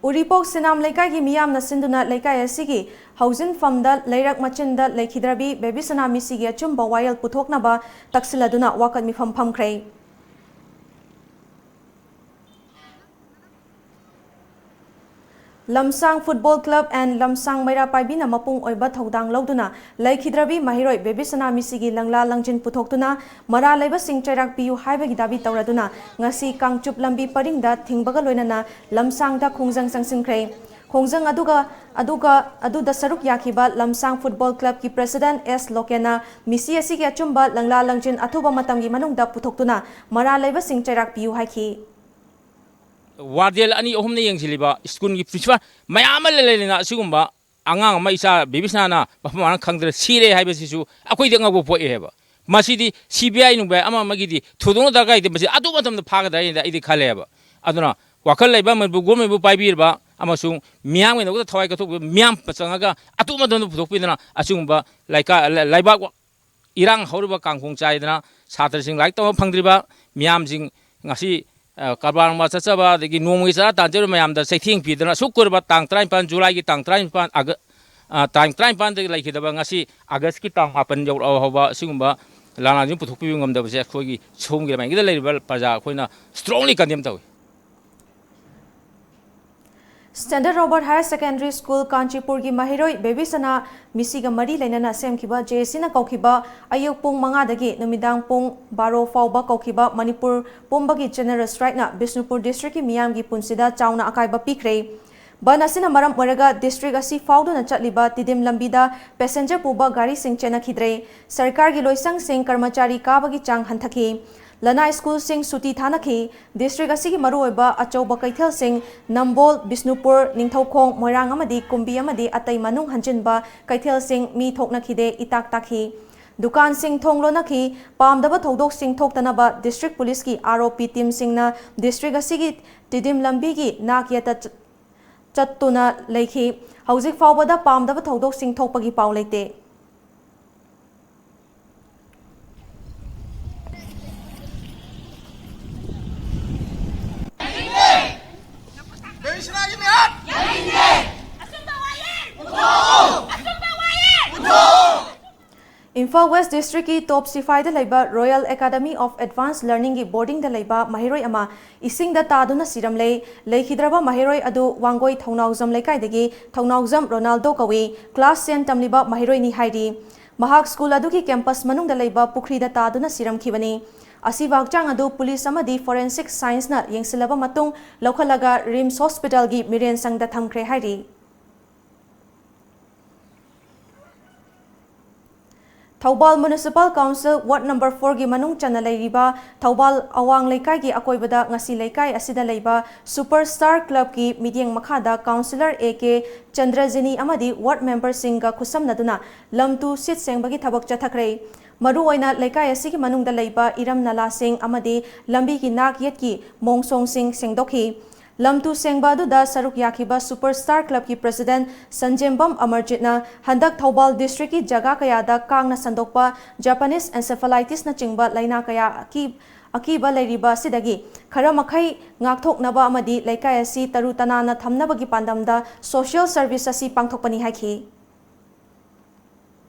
ꯎꯔꯤꯄꯣꯛ ꯁꯤꯅꯥꯝ ꯂꯩꯀꯥꯏꯒꯤ ꯃꯤꯌꯥꯝꯅ ꯁꯤꯟꯗꯨꯅ ꯂꯩꯀꯥꯏ ꯑꯁꯤꯒꯤ ꯍꯧꯖꯤꯟꯐꯝꯗ ꯂꯩꯔꯛ ꯃꯆꯤꯟꯗ ꯂꯩꯈꯤꯗ꯭ꯔꯕꯤ ꯕꯦꯕꯤꯁꯅꯥ ꯃꯤꯁꯤꯒꯤ ꯑꯆꯨꯝꯕ ꯋꯥꯌꯦꯜ ꯄꯨꯊꯣꯛꯅꯕ ꯇꯛꯁꯤꯜꯂꯗꯨꯅ ꯋꯥꯀꯠ ꯃꯤꯐꯝ ꯐꯝꯈ꯭ꯔꯦ꯫ ꯂꯝꯁꯥꯡ Football Club and ꯂꯝꯁꯥꯡ ꯃꯩꯔꯥ ꯄꯥꯏꯕꯤꯅ ꯃꯄꯨꯡ ꯑꯣꯏꯕ ꯊꯧꯗꯥꯡ ꯂꯧꯗꯨꯅ ꯂꯩꯈꯤꯗ꯭ꯔꯕꯤ ꯃꯍꯩꯔꯣꯏ ꯕꯦꯕꯤꯁꯅꯥ ꯃꯤꯁꯤꯒꯤ ꯂꯪꯂꯥ ꯂꯪꯖꯤꯟ ꯄꯨꯊꯣꯛꯇꯨꯅ ꯃꯔꯥꯜ ꯂꯩꯕꯁꯤꯡ ꯆꯩꯔꯥꯛ ꯄꯤꯌꯨ ꯍꯥꯏꯕꯒꯤ ꯗꯥꯕꯤ ꯇꯧꯔꯗꯨꯅ ꯉꯁꯤ ꯀꯥꯡꯆꯨꯞ ꯂꯝꯕꯤ ꯄꯔꯤꯡꯗ ꯊꯤꯡꯕꯒ ꯂꯣꯏꯅꯅ ꯂꯝꯁꯥꯡꯗ ꯈꯣꯡꯖꯪ ꯆꯪꯁꯤꯟꯈ꯭ꯔꯦ꯫ ꯈꯣꯡꯖꯪ ꯑꯗꯨꯒ, ꯑꯗꯨꯒ, ꯑꯗꯨꯗ ꯁꯔꯨꯛ ꯌꯥꯈꯤꯕ ꯂꯝꯁꯥꯡ Football Clubꯀꯤ President ꯑꯦꯁ ꯂꯣꯀꯦꯟꯅ ꯃꯤꯁꯤ ꯑꯁꯤꯒꯤ ꯑꯆꯨꯝꯕ ꯂꯪꯂꯥ ꯂꯪꯖꯤꯟ ꯑꯊꯨꯕ ꯃꯇꯝꯒꯤ ꯃꯅꯨꯡꯗ ꯄꯨꯊꯣꯛꯇꯨꯅ ꯃꯔꯥꯜ ꯂꯩꯕꯁꯤꯡ ꯆꯩꯔꯥꯛ ꯄꯤꯌꯨ ꯍꯥꯏꯈꯤ꯫ ꯋꯥꯔꯗꯦꯟ ꯑꯅꯤ ꯑꯍꯨꯝꯅ ꯌꯦꯡꯁꯤꯜꯂꯤꯕ, ꯁ꯭ꯀꯨꯜꯒꯤ ꯄ꯭ꯔꯤꯟꯁꯤꯄꯥꯜ ꯃꯌꯥꯝ ꯑꯃ ꯂꯩ ꯂꯩꯅ ꯑꯁꯤꯒꯨꯝꯕ ꯑꯉꯥꯡ ꯑꯃ, ꯏꯆꯥ ꯕꯤꯕꯤꯁꯅꯥꯅ ꯃꯐꯝ ꯃꯔꯥꯡ ꯈꯪꯗꯅ ꯁꯤꯔꯦ ꯍꯥꯏꯕꯁꯤꯁꯨ ꯑꯩꯈꯣꯏꯗꯤ ꯑꯉꯛꯄ ꯄꯣꯛꯑꯦ ꯍꯥꯏꯕ꯫ ꯃꯁꯤꯗꯤ ꯁꯤ ꯕꯤ ꯑꯥꯏ ꯅꯨꯡꯕꯥꯏ ꯑꯃ ꯑꯃꯒꯤꯗꯤ ꯊꯣꯏꯗꯣꯛꯅ ꯗꯔꯀꯥꯔ ꯂꯩꯇꯦ, ꯃꯁꯤ ꯑꯗꯨ ꯃꯇꯝꯗ ꯐꯥꯒꯗ꯭ꯔꯥ ꯍꯥꯏꯅ ꯑꯩꯗꯤ ꯈꯜꯂꯦꯕ꯫ ꯑꯗꯨꯅ ꯋꯥꯈꯜ ꯂꯩꯕ ꯃꯅꯤꯄꯨꯔ ꯒꯣꯔꯃꯦꯟꯕꯨ ꯄꯥꯏꯕꯤꯔꯕ ꯑꯃꯁꯨꯡ ꯃꯤꯌꯥꯝꯒꯤꯗꯃꯛꯇ ꯊꯋꯥꯏ ꯀꯠꯊꯣꯛꯄꯤꯕ ꯃꯤꯌꯥꯝ ꯆꯪꯉꯒ ꯑꯗꯨ ꯃꯇꯝꯗ ꯄꯨꯊꯣꯛꯄꯤꯗꯅ ꯑꯁꯤꯒꯨꯝꯕ ꯂꯩꯀꯥ-, ꯂꯩꯕꯥꯛ ꯏꯔꯥꯡ ꯍꯧꯔꯤꯕ ꯀꯥꯡꯈꯣꯡ ꯆꯥꯏꯗꯅ ꯁꯥꯇ꯭ꯔꯁꯤꯡ ꯂꯥꯏꯔꯤꯛ ꯇꯝꯕ ꯐꯪꯗ꯭ꯔꯤꯕ ꯃꯤꯌꯥꯝꯁꯤꯡ ꯉꯁꯤ, ꯑ, ꯀꯔꯕꯥꯔ ꯅꯨꯡꯕꯥꯔ ꯆꯠꯆꯕ, ꯑꯗꯒꯤ ꯅꯣꯡꯃꯒꯤ ꯆꯔꯥ ꯇꯥꯟꯖꯔꯤꯕ ꯃꯌꯥꯝꯗ ꯆꯩꯊꯦꯡ ꯄꯤꯗꯅ ꯑꯁꯨꯛ ꯀꯨꯏꯔꯕ ꯇꯥꯡ ꯇꯔꯥꯅꯤꯄꯥꯟ, ꯖꯨꯂꯥꯏꯒꯤ ꯇꯥꯡ ꯇꯔꯥꯅꯤꯄꯥꯟ, ꯑꯒ-, ꯑ, ꯇꯥꯡ ꯇꯔꯥꯅꯤꯄꯥꯟꯗꯒꯤ ꯂꯩꯈꯤꯗꯕ ꯉꯁꯤ ꯑꯥꯒꯁꯀꯤ ꯇꯥꯡ ꯃꯥꯄꯟ ꯌꯧꯔꯛꯑ ꯐꯥꯎꯕ ꯑꯁꯤꯒꯨꯝꯕ ꯂꯥꯟꯂꯥꯟꯁꯤꯡ ꯄꯨꯊꯣꯛꯄꯤꯕ ꯉꯝꯗꯕꯁꯦ ꯑꯩꯈꯣꯏꯒꯤ ꯁꯣꯝꯒꯤ ꯂꯥꯏꯃꯥꯏꯒꯤꯗ ꯂꯩꯔꯤꯕ ꯄ꯭ꯔꯖꯥ ꯑꯩꯈꯣꯏꯅ strongly condemn ꯇꯧꯏ꯫ Standard Robert Higher Secondary School ꯀꯥꯟꯆꯤꯄꯨꯔꯒꯤ ꯃꯍꯩꯔꯣꯏ ꯕꯦꯕꯤꯁꯅꯥ ꯃꯤꯁꯤꯒ ꯃꯔꯤ ꯂꯩꯅꯅ ꯁꯦꯝꯈꯤꯕ ꯖꯦ ꯑꯦ ꯁꯤꯅ ꯀꯧꯈꯤꯕ ꯑꯌꯨꯛ ꯄꯨꯡ ꯃꯉꯥꯗꯒꯤ ꯅꯨꯃꯤꯗꯥꯡ ꯄꯨꯡ ꯕꯥꯔꯣ ꯐꯥꯎꯕ ꯀꯧꯈꯤꯕ ꯃꯅꯤꯄꯨꯔ ꯄꯨꯝꯕꯒꯤ general strikeꯅ ꯕꯤꯁꯅꯨꯄꯨꯔ districtꯀꯤ ꯃꯤꯌꯥꯝꯒꯤ ꯄꯨꯟꯁꯤꯗ ꯆꯥꯎꯅ ꯑꯀꯥꯏꯕ ꯄꯤꯈ꯭ꯔꯦ꯫ ꯕꯟ ꯑꯁꯤꯅ ꯃꯔꯝ ꯑꯣꯏꯔꯒ district ꯑꯁꯤ ꯐꯥꯎꯗꯨꯅ ꯆꯠꯂꯤꯕ ꯇꯤꯗꯤꯝ ꯂꯝꯕꯤꯗ passenger ꯄꯨꯕ ꯒꯥꯔꯤꯁꯤꯡ ꯆꯦꯟꯅꯈꯤꯗ꯭ꯔꯦ꯫ ꯁꯔꯀꯥꯔꯒꯤ ꯂꯣꯏꯁꯪꯁꯤꯡ, ꯀꯔꯃꯆꯥꯔꯤ ꯀꯥꯕꯒꯤ ꯆꯥꯡ ꯍꯟꯊꯈꯤ꯫ ꯂꯅꯥꯏ ꯁ꯭ꯀꯨꯜꯁꯤꯡ ꯁꯨꯇꯤ ꯊꯥꯅꯈꯤ꯫ District ꯑꯁꯤꯒꯤ ꯃꯔꯨꯑꯣꯏꯕ ꯑꯆꯧꯕ ꯀꯩꯊꯦꯜꯁꯤꯡ ꯅꯝꯕꯣꯜ, ꯕꯤꯁꯅꯨꯄꯨꯔ, ꯅꯤꯡꯊꯧꯈꯣꯡ, ꯃꯣꯏꯔꯥꯡ ꯑꯃꯗꯤ ꯀꯨꯝꯕꯤ ꯑꯃꯗꯤ ꯑꯇꯩ ꯃꯅꯨꯡ ꯍꯟꯖꯤꯟꯕ ꯀꯩꯊꯦꯜꯁꯤꯡ ꯃꯤ ꯊꯣꯛꯅꯈꯤꯗꯦ, ꯏꯇꯥꯛ ꯇꯥꯛꯈꯤ꯫ ꯗꯨꯀꯥꯟꯁꯤꯡ ꯊꯣꯡ ꯂꯣꯟꯅꯈꯤ꯫ ꯄꯥꯝꯗꯕ ꯊꯧꯗꯣꯛꯁꯤꯡ ꯊꯣꯛꯇꯅꯕ district policeꯀꯤ ꯑꯥꯔ ꯑꯣ ꯄꯤ teamꯁꯤꯡꯅ district ꯑꯁꯤꯒꯤ ꯇꯤꯗꯤꯝ ꯂꯝꯕꯤꯒꯤ ꯅꯥꯛ ꯌꯦꯠꯇ ꯆ-, ꯆꯠꯇꯨꯅ ꯂꯩꯈꯤ꯫ ꯍꯧꯖꯤꯛ ꯐꯥꯎꯕꯗ ꯄꯥꯝꯗꯕ ꯊꯧꯗꯣꯛꯁꯤꯡ ꯊꯣꯛꯄꯒꯤ ꯄꯥꯎ ꯂꯩꯇꯦ꯫ ꯏꯝꯐꯥꯜ West Districtꯀꯤ ꯇꯣꯞ ꯁꯤꯐꯥꯏꯗ ꯂꯩꯕ Royal Academy of Advanced Learningꯒꯤ boardingꯗ ꯂꯩꯕ ꯃꯍꯩꯔꯣꯏ ꯑꯃ ꯏꯁꯤꯡꯗ ꯇꯥꯗꯨꯅ ꯁꯤꯔꯝꯂꯦ꯫ ꯂꯩꯈꯤꯗ꯭ꯔꯕ ꯃꯍꯩꯔꯣꯏ ꯑꯗꯨ ꯋꯥꯡꯒꯣꯏ ꯊꯧꯅꯥꯎꯖꯝ ꯂꯩꯀꯥꯏꯗꯒꯤ ꯊꯧꯅꯥꯎꯖꯝ ꯔꯣꯅꯥꯜꯗꯣ ꯀꯧꯏ꯫ Class ten ꯇꯝꯂꯤꯕ ꯃꯍꯩꯔꯣꯏꯅꯤ ꯍꯥꯏꯔꯤ꯫ ꯃꯍꯥꯛ ꯁ꯭ꯀꯨꯜ ꯑꯗꯨꯒꯤ campus ꯃꯅꯨꯡꯗ ꯂꯩꯕ ꯄꯨꯈ꯭ꯔꯤꯗ ꯇꯥꯗꯨꯅ ꯁꯤꯔꯝꯈꯤꯕꯅꯤ꯫ ꯑꯁꯤꯕ ꯍꯛꯆꯥꯡ ꯑꯗꯨ ꯄꯨꯂꯤꯁ ꯑꯃꯗꯤ forensic scienceꯅ ꯌꯦꯡꯁꯤꯜꯂꯕ ꯃꯇꯨꯡ ꯂꯧꯈꯠꯂꯒ RIMS hospitalꯒꯤ ꯃꯤꯔꯦꯟ ꯁꯪꯗ ꯊꯝꯈ꯭ꯔꯦ ꯍꯥꯏꯔꯤ꯫ Thoubal Municipal Council Ward number four ꯒꯤ ꯃꯅꯨꯡ ꯆꯟꯅ ꯂꯩꯔꯤꯕ ꯊꯧꯕꯥꯜ ꯑꯋꯥꯡ ꯂꯩꯀꯥꯏꯒꯤ ꯑꯀꯣꯏꯕꯗ ꯉꯁꯤ ꯂꯩꯀꯥꯏ ꯑꯁꯤꯗ ꯂꯩꯕ Super Star Club ꯀꯤ ꯃꯤꯠꯌꯦꯡ ꯃꯈꯥꯗ Councillor A K ꯆꯟꯗ꯭ꯔꯖꯤꯅꯤ ꯑꯃꯗꯤ ward member ꯁꯤꯡꯒ ꯈꯨꯠꯁꯝꯅꯗꯨꯅ ꯂꯝ ꯇꯨ ꯁꯤꯠ ꯁꯦꯡꯕꯒꯤ ꯊꯕꯛ ꯆꯠꯊꯈ꯭ꯔꯦ꯫ ꯃꯔꯨꯑꯣꯏꯅ ꯂꯩꯀꯥꯏ ꯑꯁꯤꯒꯤ ꯃꯅꯨꯡꯗ ꯂꯩꯕ ꯏꯔꯝ ꯅꯂꯥꯁꯤꯡ ꯑꯃꯗꯤ ꯂꯝꯕꯤꯒꯤ ꯅꯥꯛ ꯌꯦꯠꯀꯤ ꯃꯣꯡꯁꯣꯡꯁꯤꯡ ꯁꯦꯡꯗꯣꯛꯈꯤ꯫ ꯂꯝ ꯇꯨ ꯁꯦꯡꯕ ꯑꯗꯨꯗ ꯁꯔꯨꯛ ꯌꯥꯈꯤꯕ Super Star Club ꯀꯤ President ꯁꯟꯖꯦꯝꯕꯝ ꯑꯃꯔꯖꯤꯠꯅ ꯍꯟꯗꯛ ꯊꯧꯕꯥꯜ district ꯀꯤ ꯖꯒꯥ ꯀꯌꯥꯗ ꯀꯥꯡꯅ ꯁꯟꯗꯣꯛꯄ Japanese encephalitis ꯅꯆꯤꯡꯕ ꯂꯥꯏꯅꯥ ꯀꯌꯥ ꯑꯀꯤ-, ꯑꯀꯤꯕ ꯂꯩꯔꯤꯕ ꯑꯁꯤꯗꯒꯤ ꯈꯔ ꯃꯈꯩ ꯉꯥꯛꯊꯣꯛꯅꯕ ꯑꯃꯗꯤ ꯂꯩꯀꯥꯏ ꯑꯁꯤ ꯇꯔꯨ ꯇꯅꯥꯟꯅ ꯊꯝꯅꯕꯒꯤ ꯄꯥꯟꯗꯝꯗ social service ꯑꯁꯤ ꯄꯥꯡꯊꯣꯛꯄꯅꯤ ꯍꯥꯏꯈꯤ꯫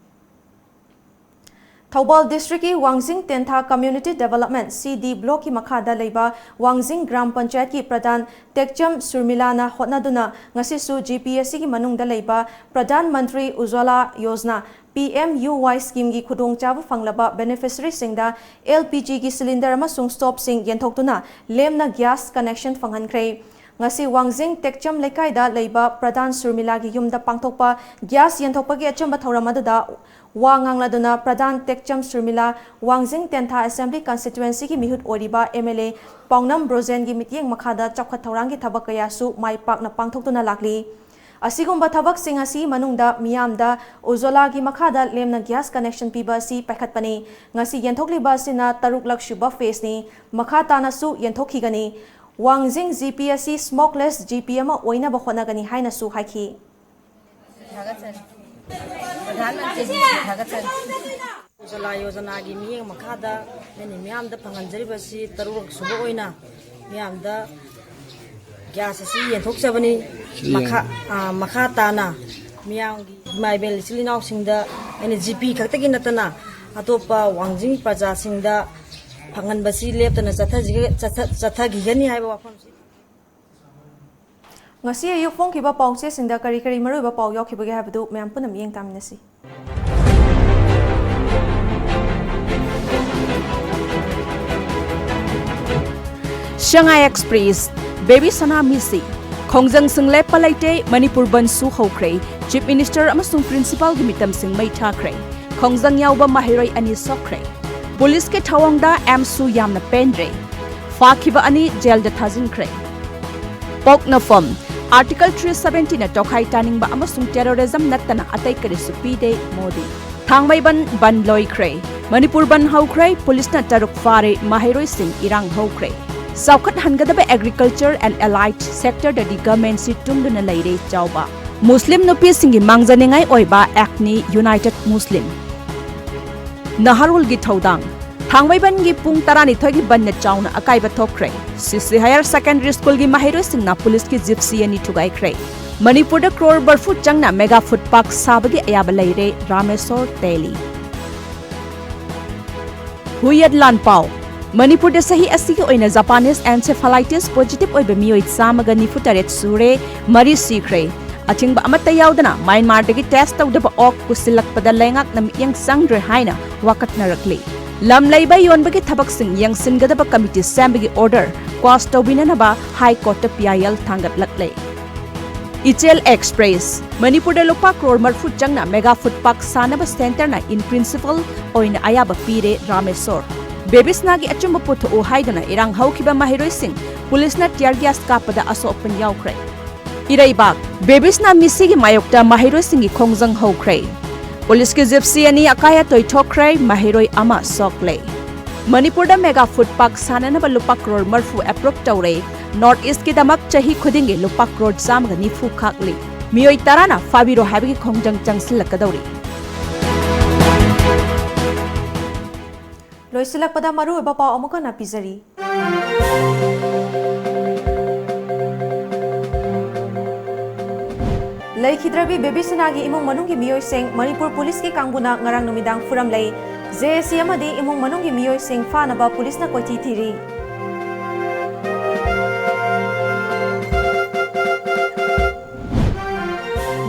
ꯊꯧꯕꯥꯜ district ꯀꯤ ꯋꯥꯡꯖꯤꯡ ꯇꯦꯟꯊꯥ Community Development, C D Block ꯀꯤ ꯃꯈꯥꯗ ꯂꯩꯕ ꯋꯥꯡꯖꯤꯡ ꯒ꯭ꯔꯥꯝ ꯄꯟꯆꯥꯌꯠꯀꯤ ꯄ꯭ꯔꯙꯥꯟ ꯇꯦꯛꯆꯝ ꯁꯨꯔꯃꯤꯂꯥꯅ ꯍꯣꯠꯅꯗꯨꯅ ꯉꯁꯤꯁꯨ G P S C ꯒꯤ ꯃꯅꯨꯡꯗ ꯂꯩꯕ Pradhan Mantri ꯎꯖ꯭ꯋꯥꯂꯥ Yojana, P M U Y scheme ꯒꯤ ꯈꯨꯗꯣꯡꯆꯥꯕ ꯐꯪꯂꯕ beneficiary ꯁꯤꯡꯗ L P G ꯒꯤ cylinder ꯑꯃꯁꯨꯡ stove ꯁꯤꯡ ꯌꯦꯟꯊꯣꯛꯇꯨꯅ ꯂꯦꯝꯅ gas connection ꯐꯪꯍꯟꯈ꯭ꯔꯦ꯫ ꯉꯁꯤ ꯋꯥꯡꯖꯤꯡ ꯇꯦꯛꯆꯝ ꯂꯩꯀꯥꯏꯗ ꯂꯩꯕ ꯄ꯭ꯔꯙꯥꯟ ꯁꯨꯔꯃꯤꯂꯥꯒꯤ ꯌꯨꯝꯗ ꯄꯥꯡꯊꯣꯛꯄ gas ꯌꯦꯟꯊꯣꯛꯄꯒꯤ ꯑꯆꯝꯕ ꯊꯧꯔꯝ ꯑꯗꯨꯗ ꯋꯥ ꯉꯥꯡꯂꯗꯨꯅ ꯄ꯭ꯔꯙꯥꯟ ꯇꯦꯛꯆꯝ ꯁꯨꯔꯃꯤꯂꯥ ꯋꯥꯡꯖꯤꯡ ꯇꯦꯟꯊꯥ Assembly Constituency ꯒꯤ ꯃꯤꯍꯨꯠ ꯑꯣꯏꯔꯤꯕ M L A ꯄꯥꯎꯅꯝ ꯕ꯭ꯔꯣꯖꯦꯟꯒꯤ ꯃꯤꯠꯌꯦꯡ ꯃꯈꯥꯗ ꯆꯥꯎꯈꯠ ꯊꯧꯔꯥꯡꯒꯤ ꯊꯕꯛ ꯀꯌꯥꯁꯨ ꯃꯥꯏ ꯄꯥꯛꯅ ꯄꯥꯡꯊꯣꯛꯇꯨꯅ ꯂꯥꯛꯂꯤ꯫ ꯑꯁꯤꯒꯨꯝꯕ ꯊꯕꯛꯁꯤꯡ ꯑꯁꯤ ꯃꯅꯨꯡꯗ ꯃꯤꯌꯥꯝꯗ ꯎꯖ꯭ꯋꯥꯂꯥꯒꯤ ꯃꯈꯥꯗ ꯂꯦꯝꯅ gas connection ꯄꯤꯕ ꯑꯁꯤ ꯄꯥꯏꯈꯠꯄꯅꯤ꯫ ꯉꯁꯤ ꯌꯦꯟꯊꯣꯛꯂꯤꯕ ꯑꯁꯤꯅ ꯇꯔꯨꯛꯂꯛ ꯁꯨꯕ phase ꯅꯤ꯫ ꯃꯈꯥ ꯇꯥꯅꯁꯨ ꯌꯦꯟꯊꯣꯛꯈꯤꯒꯅꯤ꯫ ꯋꯥꯡꯖꯤꯡ G P ꯑꯁꯤ smokeless G P ꯑꯃ ꯑꯣꯏꯅꯕ ꯍꯣꯠꯅꯒꯅꯤ ꯍꯥꯏꯅꯁꯨ ꯍꯥꯏꯈꯤ꯫ ꯊꯥꯒꯠꯆꯔꯤ꯫ ꯄ꯭ꯔꯙꯥꯟ ꯃꯟꯇ꯭ꯔꯤꯖꯤꯁꯨ ꯊꯥꯒꯠꯆꯔꯤ꯫ ꯎꯖ꯭ꯋꯥꯂꯥ ꯌꯣꯖꯅꯥꯒꯤ ꯃꯤꯠꯌꯦꯡ ꯃꯈꯥꯗ ꯑꯩꯅ ꯃꯤꯌꯥꯝꯗ ꯐꯪꯍꯟꯖꯔꯤꯕꯁꯤ ꯇꯔꯨꯛꯂꯛ ꯁꯨꯕ ꯑꯣꯏꯅ ꯃꯤꯌꯥꯝꯗ gas ꯑꯁꯤ ꯌꯦꯟꯊꯣꯛꯆꯕꯅꯤ꯫ ꯃꯈꯥ, ꯑ, ꯃꯈꯥ ꯇꯥꯅ ꯃꯤꯌꯥꯝꯒꯤ ꯏꯃꯥ ꯏꯕꯦꯜ ꯏꯆꯤꯜ ꯏꯅꯥꯎꯁꯤꯡꯗ ꯑꯩꯅ G P ꯈꯛꯇꯒꯤ ꯅꯠꯇꯅ ꯑꯇꯣꯞꯄ ꯋꯥꯡꯖꯤꯡ ꯄ꯭ꯔꯖꯥꯁꯤꯡꯗ ꯐꯪꯍꯟꯕꯁꯤ ꯂꯦꯞꯇꯅ ꯆꯠꯊꯖꯤꯒ-, ꯆꯠꯊ-, ꯆꯠꯊꯈꯤꯒꯅꯤ ꯍꯥꯏꯕ ꯋꯥꯐꯝꯁꯤ꯫ ꯉꯁꯤ ꯑꯌꯨꯛ ꯐꯣꯡꯈꯤꯕ ꯄꯥꯎꯆꯦꯁꯤꯡꯗ ꯀꯔꯤ ꯀꯔꯤ ꯃꯔꯨꯑꯣꯏꯕ ꯄꯥꯎ ꯌꯥꯎꯈꯤꯕꯒꯦ ꯍꯥꯏꯕꯗꯨ ꯃꯌꯥꯝ ꯄꯨꯟꯅ ꯃꯤꯠꯌꯦꯡ ꯇꯥꯃꯤꯟꯅꯁꯤ꯫ ꯁꯉꯥꯏ ꯑꯦꯛꯁꯄ꯭ꯔꯦꯁ, ꯕꯦꯕꯤ ꯁꯅꯥ ꯃꯤꯁꯤ, ꯈꯣꯡꯖꯪꯁꯤꯡ ꯂꯦꯞꯄ ꯂꯩꯇꯦ, ꯃꯅꯤꯄꯨꯔ ꯕꯟꯁꯨ ꯍꯧꯈ꯭ꯔꯦ, ꯆꯤꯐ ꯃꯤꯅꯤꯁꯇꯔ ꯑꯃꯁꯨꯡ ꯄ꯭ꯔꯤꯟꯁꯤꯄꯥꯜꯒꯤ ꯃꯤꯇꯝꯁꯤꯡ ꯃꯩ ꯊꯥꯈ꯭ꯔꯦ꯫ ꯈꯣꯡꯖꯪ ꯌꯥꯎꯕ ꯃꯍꯩꯔꯣꯏ ꯑꯅꯤ ꯁꯣꯛꯈ꯭ꯔꯦ꯫ ꯄꯨꯂꯤꯁꯀꯤ ꯊꯧꯑꯣꯡꯗ ꯑꯦꯝꯁꯨ ꯌꯥꯝꯅ ꯄꯦꯟꯗ꯭ꯔꯦ꯫ ꯐꯥꯈꯤꯕ ꯑꯅꯤ ꯖꯦꯜꯗ ꯊꯥꯖꯤꯟꯈ꯭ꯔꯦ꯫ ꯄꯣꯛꯅꯐꯝ, Article three seventy ꯅ ꯇꯣꯈꯥꯏ ꯇꯥꯅꯤꯡꯕ ꯑꯃꯁꯨꯡ terrorism ꯅꯠꯇꯅ ꯑꯇꯩ ꯀꯔꯤꯁꯨ ꯄꯤꯗꯦ, ꯃꯣꯗꯤ꯫ ꯊꯥꯡꯃꯩꯕꯟ ꯕꯟ ꯂꯣꯏꯈ꯭ꯔꯦ꯫ ꯃꯅꯤꯄꯨꯔ ꯕꯟ ꯍꯧꯈ꯭ꯔꯦ꯫ ꯄꯨꯂꯤꯁꯅ ꯇꯔꯨꯛ ꯐꯥꯔꯦ꯫ ꯃꯍꯩꯔꯣꯏꯁꯤꯡ ꯏꯔꯥꯡ ꯍꯧꯈ꯭ꯔꯦ꯫ ꯆꯥꯎꯈꯠꯍꯟꯒꯗꯕ agriculture and allied sector ꯗꯗꯤ government ꯁꯤ ꯇꯨꯝꯗꯨꯅ ꯂꯩꯔꯦ꯫ ꯆꯥꯎꯕ ꯃꯨꯁꯂꯤꯝ ꯅꯨꯄꯤꯁꯤꯡꯒꯤ ꯃꯥꯡꯖꯅꯤꯡꯉꯥꯏ ꯑꯣꯏꯕ ꯑꯦꯛꯅꯤ ꯌꯨꯅꯥꯏꯇꯦꯗ ꯃꯨꯁꯂꯤꯝ꯫ ꯅꯍꯥꯔꯣꯜꯒꯤ ꯊꯧꯗꯥꯡ꯫ ꯊꯥꯡꯃꯩꯕꯟꯒꯤ ꯄꯨꯡ ꯇꯔꯥꯅꯤꯊꯣꯏꯒꯤ ꯕꯟꯅ ꯆꯥꯎꯅ ꯑꯀꯥꯏꯕ ꯊꯣꯛꯈ꯭ꯔꯦ꯫ ꯁꯤ ꯁꯤ Higher Secondary School ꯒꯤ ꯃꯍꯩꯔꯣꯏꯁꯤꯡꯅ ꯄꯨꯂꯤꯁꯀꯤ ꯖꯤꯞꯁꯤ ꯑꯅꯤ ꯊꯨꯒꯥꯏꯈ꯭ꯔꯦ꯫ ꯃꯅꯤꯄꯨꯔꯗ ꯀ꯭ꯔꯣꯔ ꯃꯔꯐꯨ ꯆꯪꯅ mega food park ꯁꯥꯕꯒꯤ ꯑꯌꯥꯕ ꯂꯩꯔꯦ, ꯔꯥꯃꯦꯁꯣꯔ ꯇꯦꯂꯤ꯫ ꯍꯨꯏꯌꯦꯠ ꯂꯥꯟꯄꯥꯎ꯫ ꯃꯅꯤꯄꯨꯔꯗ ꯆꯍꯤ ꯑꯁꯤꯒꯤ ꯑꯣꯏꯅ Japanese encephalitis positive ꯑꯣꯏꯕ ꯃꯤꯑꯣꯏ ꯆꯥꯝꯃꯒ ꯅꯤꯐꯨ ꯇꯔꯦꯠ ꯁꯨꯔꯦ, ꯃꯔꯤ ꯁꯤꯈ꯭ꯔꯦ꯫ ꯑꯊꯤꯡꯕ ꯑꯃꯠꯇ ꯌꯥꯎꯗꯅ ꯃ꯭ꯌꯥꯟꯃꯥꯔꯗꯒꯤ test ꯇꯧꯗꯕ ꯑꯣꯛ ꯄꯨꯁꯤꯜꯂꯛꯄꯗ ꯂꯩꯉꯥꯛꯅ ꯃꯤꯠꯌꯦꯡ ꯆꯪꯗ꯭ꯔꯦ ꯍꯥꯏꯅ ꯋꯥꯀꯠꯅꯔꯛꯂꯤ꯫ ꯂꯝ ꯂꯩꯕ ꯌꯣꯟꯕꯒꯤ ꯊꯕꯛꯁꯤꯡ ꯌꯦꯡꯁꯤꯟꯒꯗꯕ committee ꯁꯦꯝꯕꯒꯤ order quash ꯇꯧꯕꯤꯅꯅꯕ High Court ꯇ P I L ꯊꯥꯡꯒꯠꯂꯛꯂꯦ꯫ ꯏꯆꯦꯜ ꯑꯦꯛꯁꯄ꯭ꯔꯦꯁ꯫ ꯃꯅꯤꯄꯨꯔꯗ ꯂꯨꯄꯥ ꯀ꯭ꯔꯣꯔ ꯃꯔꯐꯨ ꯆꯪꯅ mega food park ꯁꯥꯅꯕ centre ꯅ in principle ꯑꯣꯏꯅ ꯑꯌꯥꯕ ꯄꯤꯔꯦ, ꯔꯥꯃꯦꯁꯣꯔ꯫ ꯕꯦꯕꯤꯁꯅꯥꯒꯤ ꯑꯆꯨꯝꯕ ꯄꯨꯊꯣꯛꯎ ꯍꯥꯏꯗꯨꯅ ꯏꯔꯥꯡ ꯍꯧꯈꯤꯕ ꯃꯍꯩꯔꯣꯏꯁꯤꯡ ꯄꯨꯂꯤꯁꯅ tear gas ꯀꯥꯞꯄꯗ ꯑꯁꯣꯛ ꯑꯄꯟ ꯌꯥꯎꯈ꯭ꯔꯦ꯫ ꯏꯔꯩꯕꯥꯛ, ꯕꯦꯕꯤꯁꯅꯥ ꯃꯤꯁꯤꯒꯤ ꯃꯥꯌꯣꯛꯇ ꯃꯍꯩꯔꯣꯏꯁꯤꯡꯒꯤ ꯈꯣꯡꯖꯪ ꯍꯧꯈ꯭ꯔꯦ꯫ ꯄꯨꯂꯤꯁꯀꯤ ꯖꯤꯞꯁꯤ ꯑꯅꯤ ꯑꯀꯥꯏ ꯑꯇꯣꯏ ꯊꯣꯛꯈ꯭ꯔꯦ, ꯃꯍꯩꯔꯣꯏ ꯑꯃ ꯁꯣꯛꯂꯦ꯫ ꯃꯅꯤꯄꯨꯔꯗ mega food park ꯁꯥꯅꯅꯕ ꯂꯨꯄꯥ ꯀ꯭ꯔꯣꯔ ꯃꯔꯐꯨ approve ꯇꯧꯔꯦ꯫ North East ꯀꯤꯗꯃꯛ ꯆꯍꯤ ꯈꯨꯗꯤꯡꯒꯤ ꯂꯨꯄꯥ ꯀ꯭ꯔꯣꯔ ꯆꯥꯝꯃꯒ ꯅꯤꯐꯨ ꯈꯥꯛꯂꯤ꯫ ꯃꯤꯑꯣꯏ ꯇꯔꯥꯅ ꯐꯥꯕꯤꯔꯣ ꯍꯥꯏꯕꯒꯤ ꯈꯣꯡꯖꯪ ꯆꯪꯁꯤꯜꯂꯛꯀꯗꯧꯔꯤ꯫ ꯂꯣꯏꯁꯤꯜꯂꯛꯄꯗ ꯃꯔꯨꯑꯣꯏꯕ ꯄꯥꯎ ꯑꯃꯨꯛ ꯍꯟꯅ ꯄꯤꯖꯔꯤ꯫ ꯂꯩꯈꯤꯗ꯭ꯔꯕꯤ ꯕꯦꯕꯤꯁꯅꯥꯒꯤ ꯏꯃꯨꯡ ꯃꯅꯨꯡꯒꯤ ꯃꯤꯑꯣꯏꯁꯤꯡ ꯃꯅꯤꯄꯨꯔ ꯄꯨꯂꯤꯁꯀꯤ ꯀꯥꯡꯕꯨꯅ ꯉꯔꯥꯡ ꯅꯨꯃꯤꯗꯥꯡ ꯐꯨꯔꯝꯂꯦ꯫ ꯖꯦ ꯑꯦ ꯁꯤ ꯑꯃꯗꯤ ꯏꯃꯨꯡ ꯃꯅꯨꯡꯒꯤ ꯃꯤꯑꯣꯏꯁꯤꯡ ꯐꯥꯅꯕ ꯄꯨꯂꯤꯁꯅ ꯀꯣꯏꯊꯤ ꯊꯤꯔꯤ꯫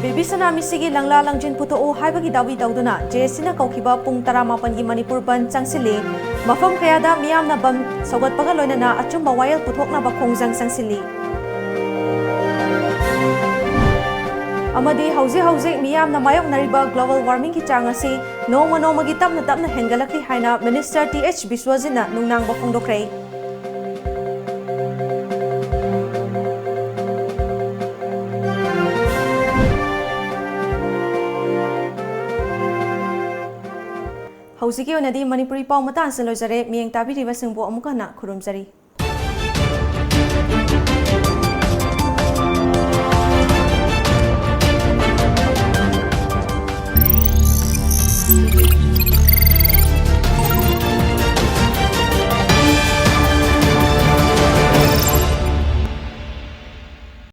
ꯕꯦꯕꯤꯁꯅꯥ ꯃꯤꯁꯤꯒꯤ ꯂꯪꯂꯥ ꯂꯪꯖꯤꯟ ꯄꯨꯊꯣꯛꯎ ꯍꯥꯏꯕꯒꯤ ꯗꯥꯕꯤ ꯇꯧꯗꯨꯅ ꯖꯦ ꯑꯦ ꯁꯤꯅ ꯀꯧꯈꯤꯕ ꯄꯨꯡ ꯇꯔꯥꯃꯥꯄꯟꯒꯤ ꯃꯅꯤꯄꯨꯔ ꯕꯟ ꯆꯪꯁꯤꯜꯂꯤ꯫ ꯃꯐꯝ ꯀꯌꯥꯗ ꯃꯤꯌꯥꯝꯅ ꯕꯟ ꯁꯧꯒꯠꯄꯒ ꯂꯣꯏꯅꯅ ꯑꯆꯨꯝꯕ ꯋꯥꯌꯦꯜ ꯄꯨꯊꯣꯛꯅꯕ ꯈꯣꯡꯖꯪ ꯆꯪꯁꯤꯜꯂꯤ꯫ ꯑꯃꯗꯤ ꯍꯧꯖꯤꯛ ꯍꯧꯖꯤꯛ ꯃꯤꯌꯥꯝꯅ ꯃꯥꯌꯣꯛꯅꯔꯤꯕ global warmingꯒꯤ ꯆꯥꯡ ꯑꯁꯤ ꯅꯣꯡꯃ ꯅꯣꯡꯃꯒꯤ ꯇꯞꯅ ꯇꯞꯅ ꯍꯦꯟꯒꯠꯂꯛꯂꯤ ꯍꯥꯏꯅ Minister ꯇꯤ ꯑꯩꯆ ꯕꯤꯁ꯭ꯋꯖꯤꯠꯅ ꯅꯨꯡꯅꯥꯡꯕ ꯐꯣꯡꯗꯣꯛꯈ꯭ꯔꯦ꯫ ꯍꯧꯖꯤꯛꯀꯤ ꯑꯣꯏꯅꯗꯤ ꯃꯅꯤꯄꯨꯔꯤ ꯄꯥꯎ ꯃꯇꯥꯡꯁꯤꯗ ꯂꯣꯏꯖꯔꯦ꯫ ꯃꯤꯠꯌꯦꯡ ꯇꯥꯕꯤꯔꯤꯕꯁꯤꯡꯕꯨ ꯑꯃꯨꯛ ꯍꯟꯅ ꯈꯨꯔꯨꯝꯖꯔꯤ꯫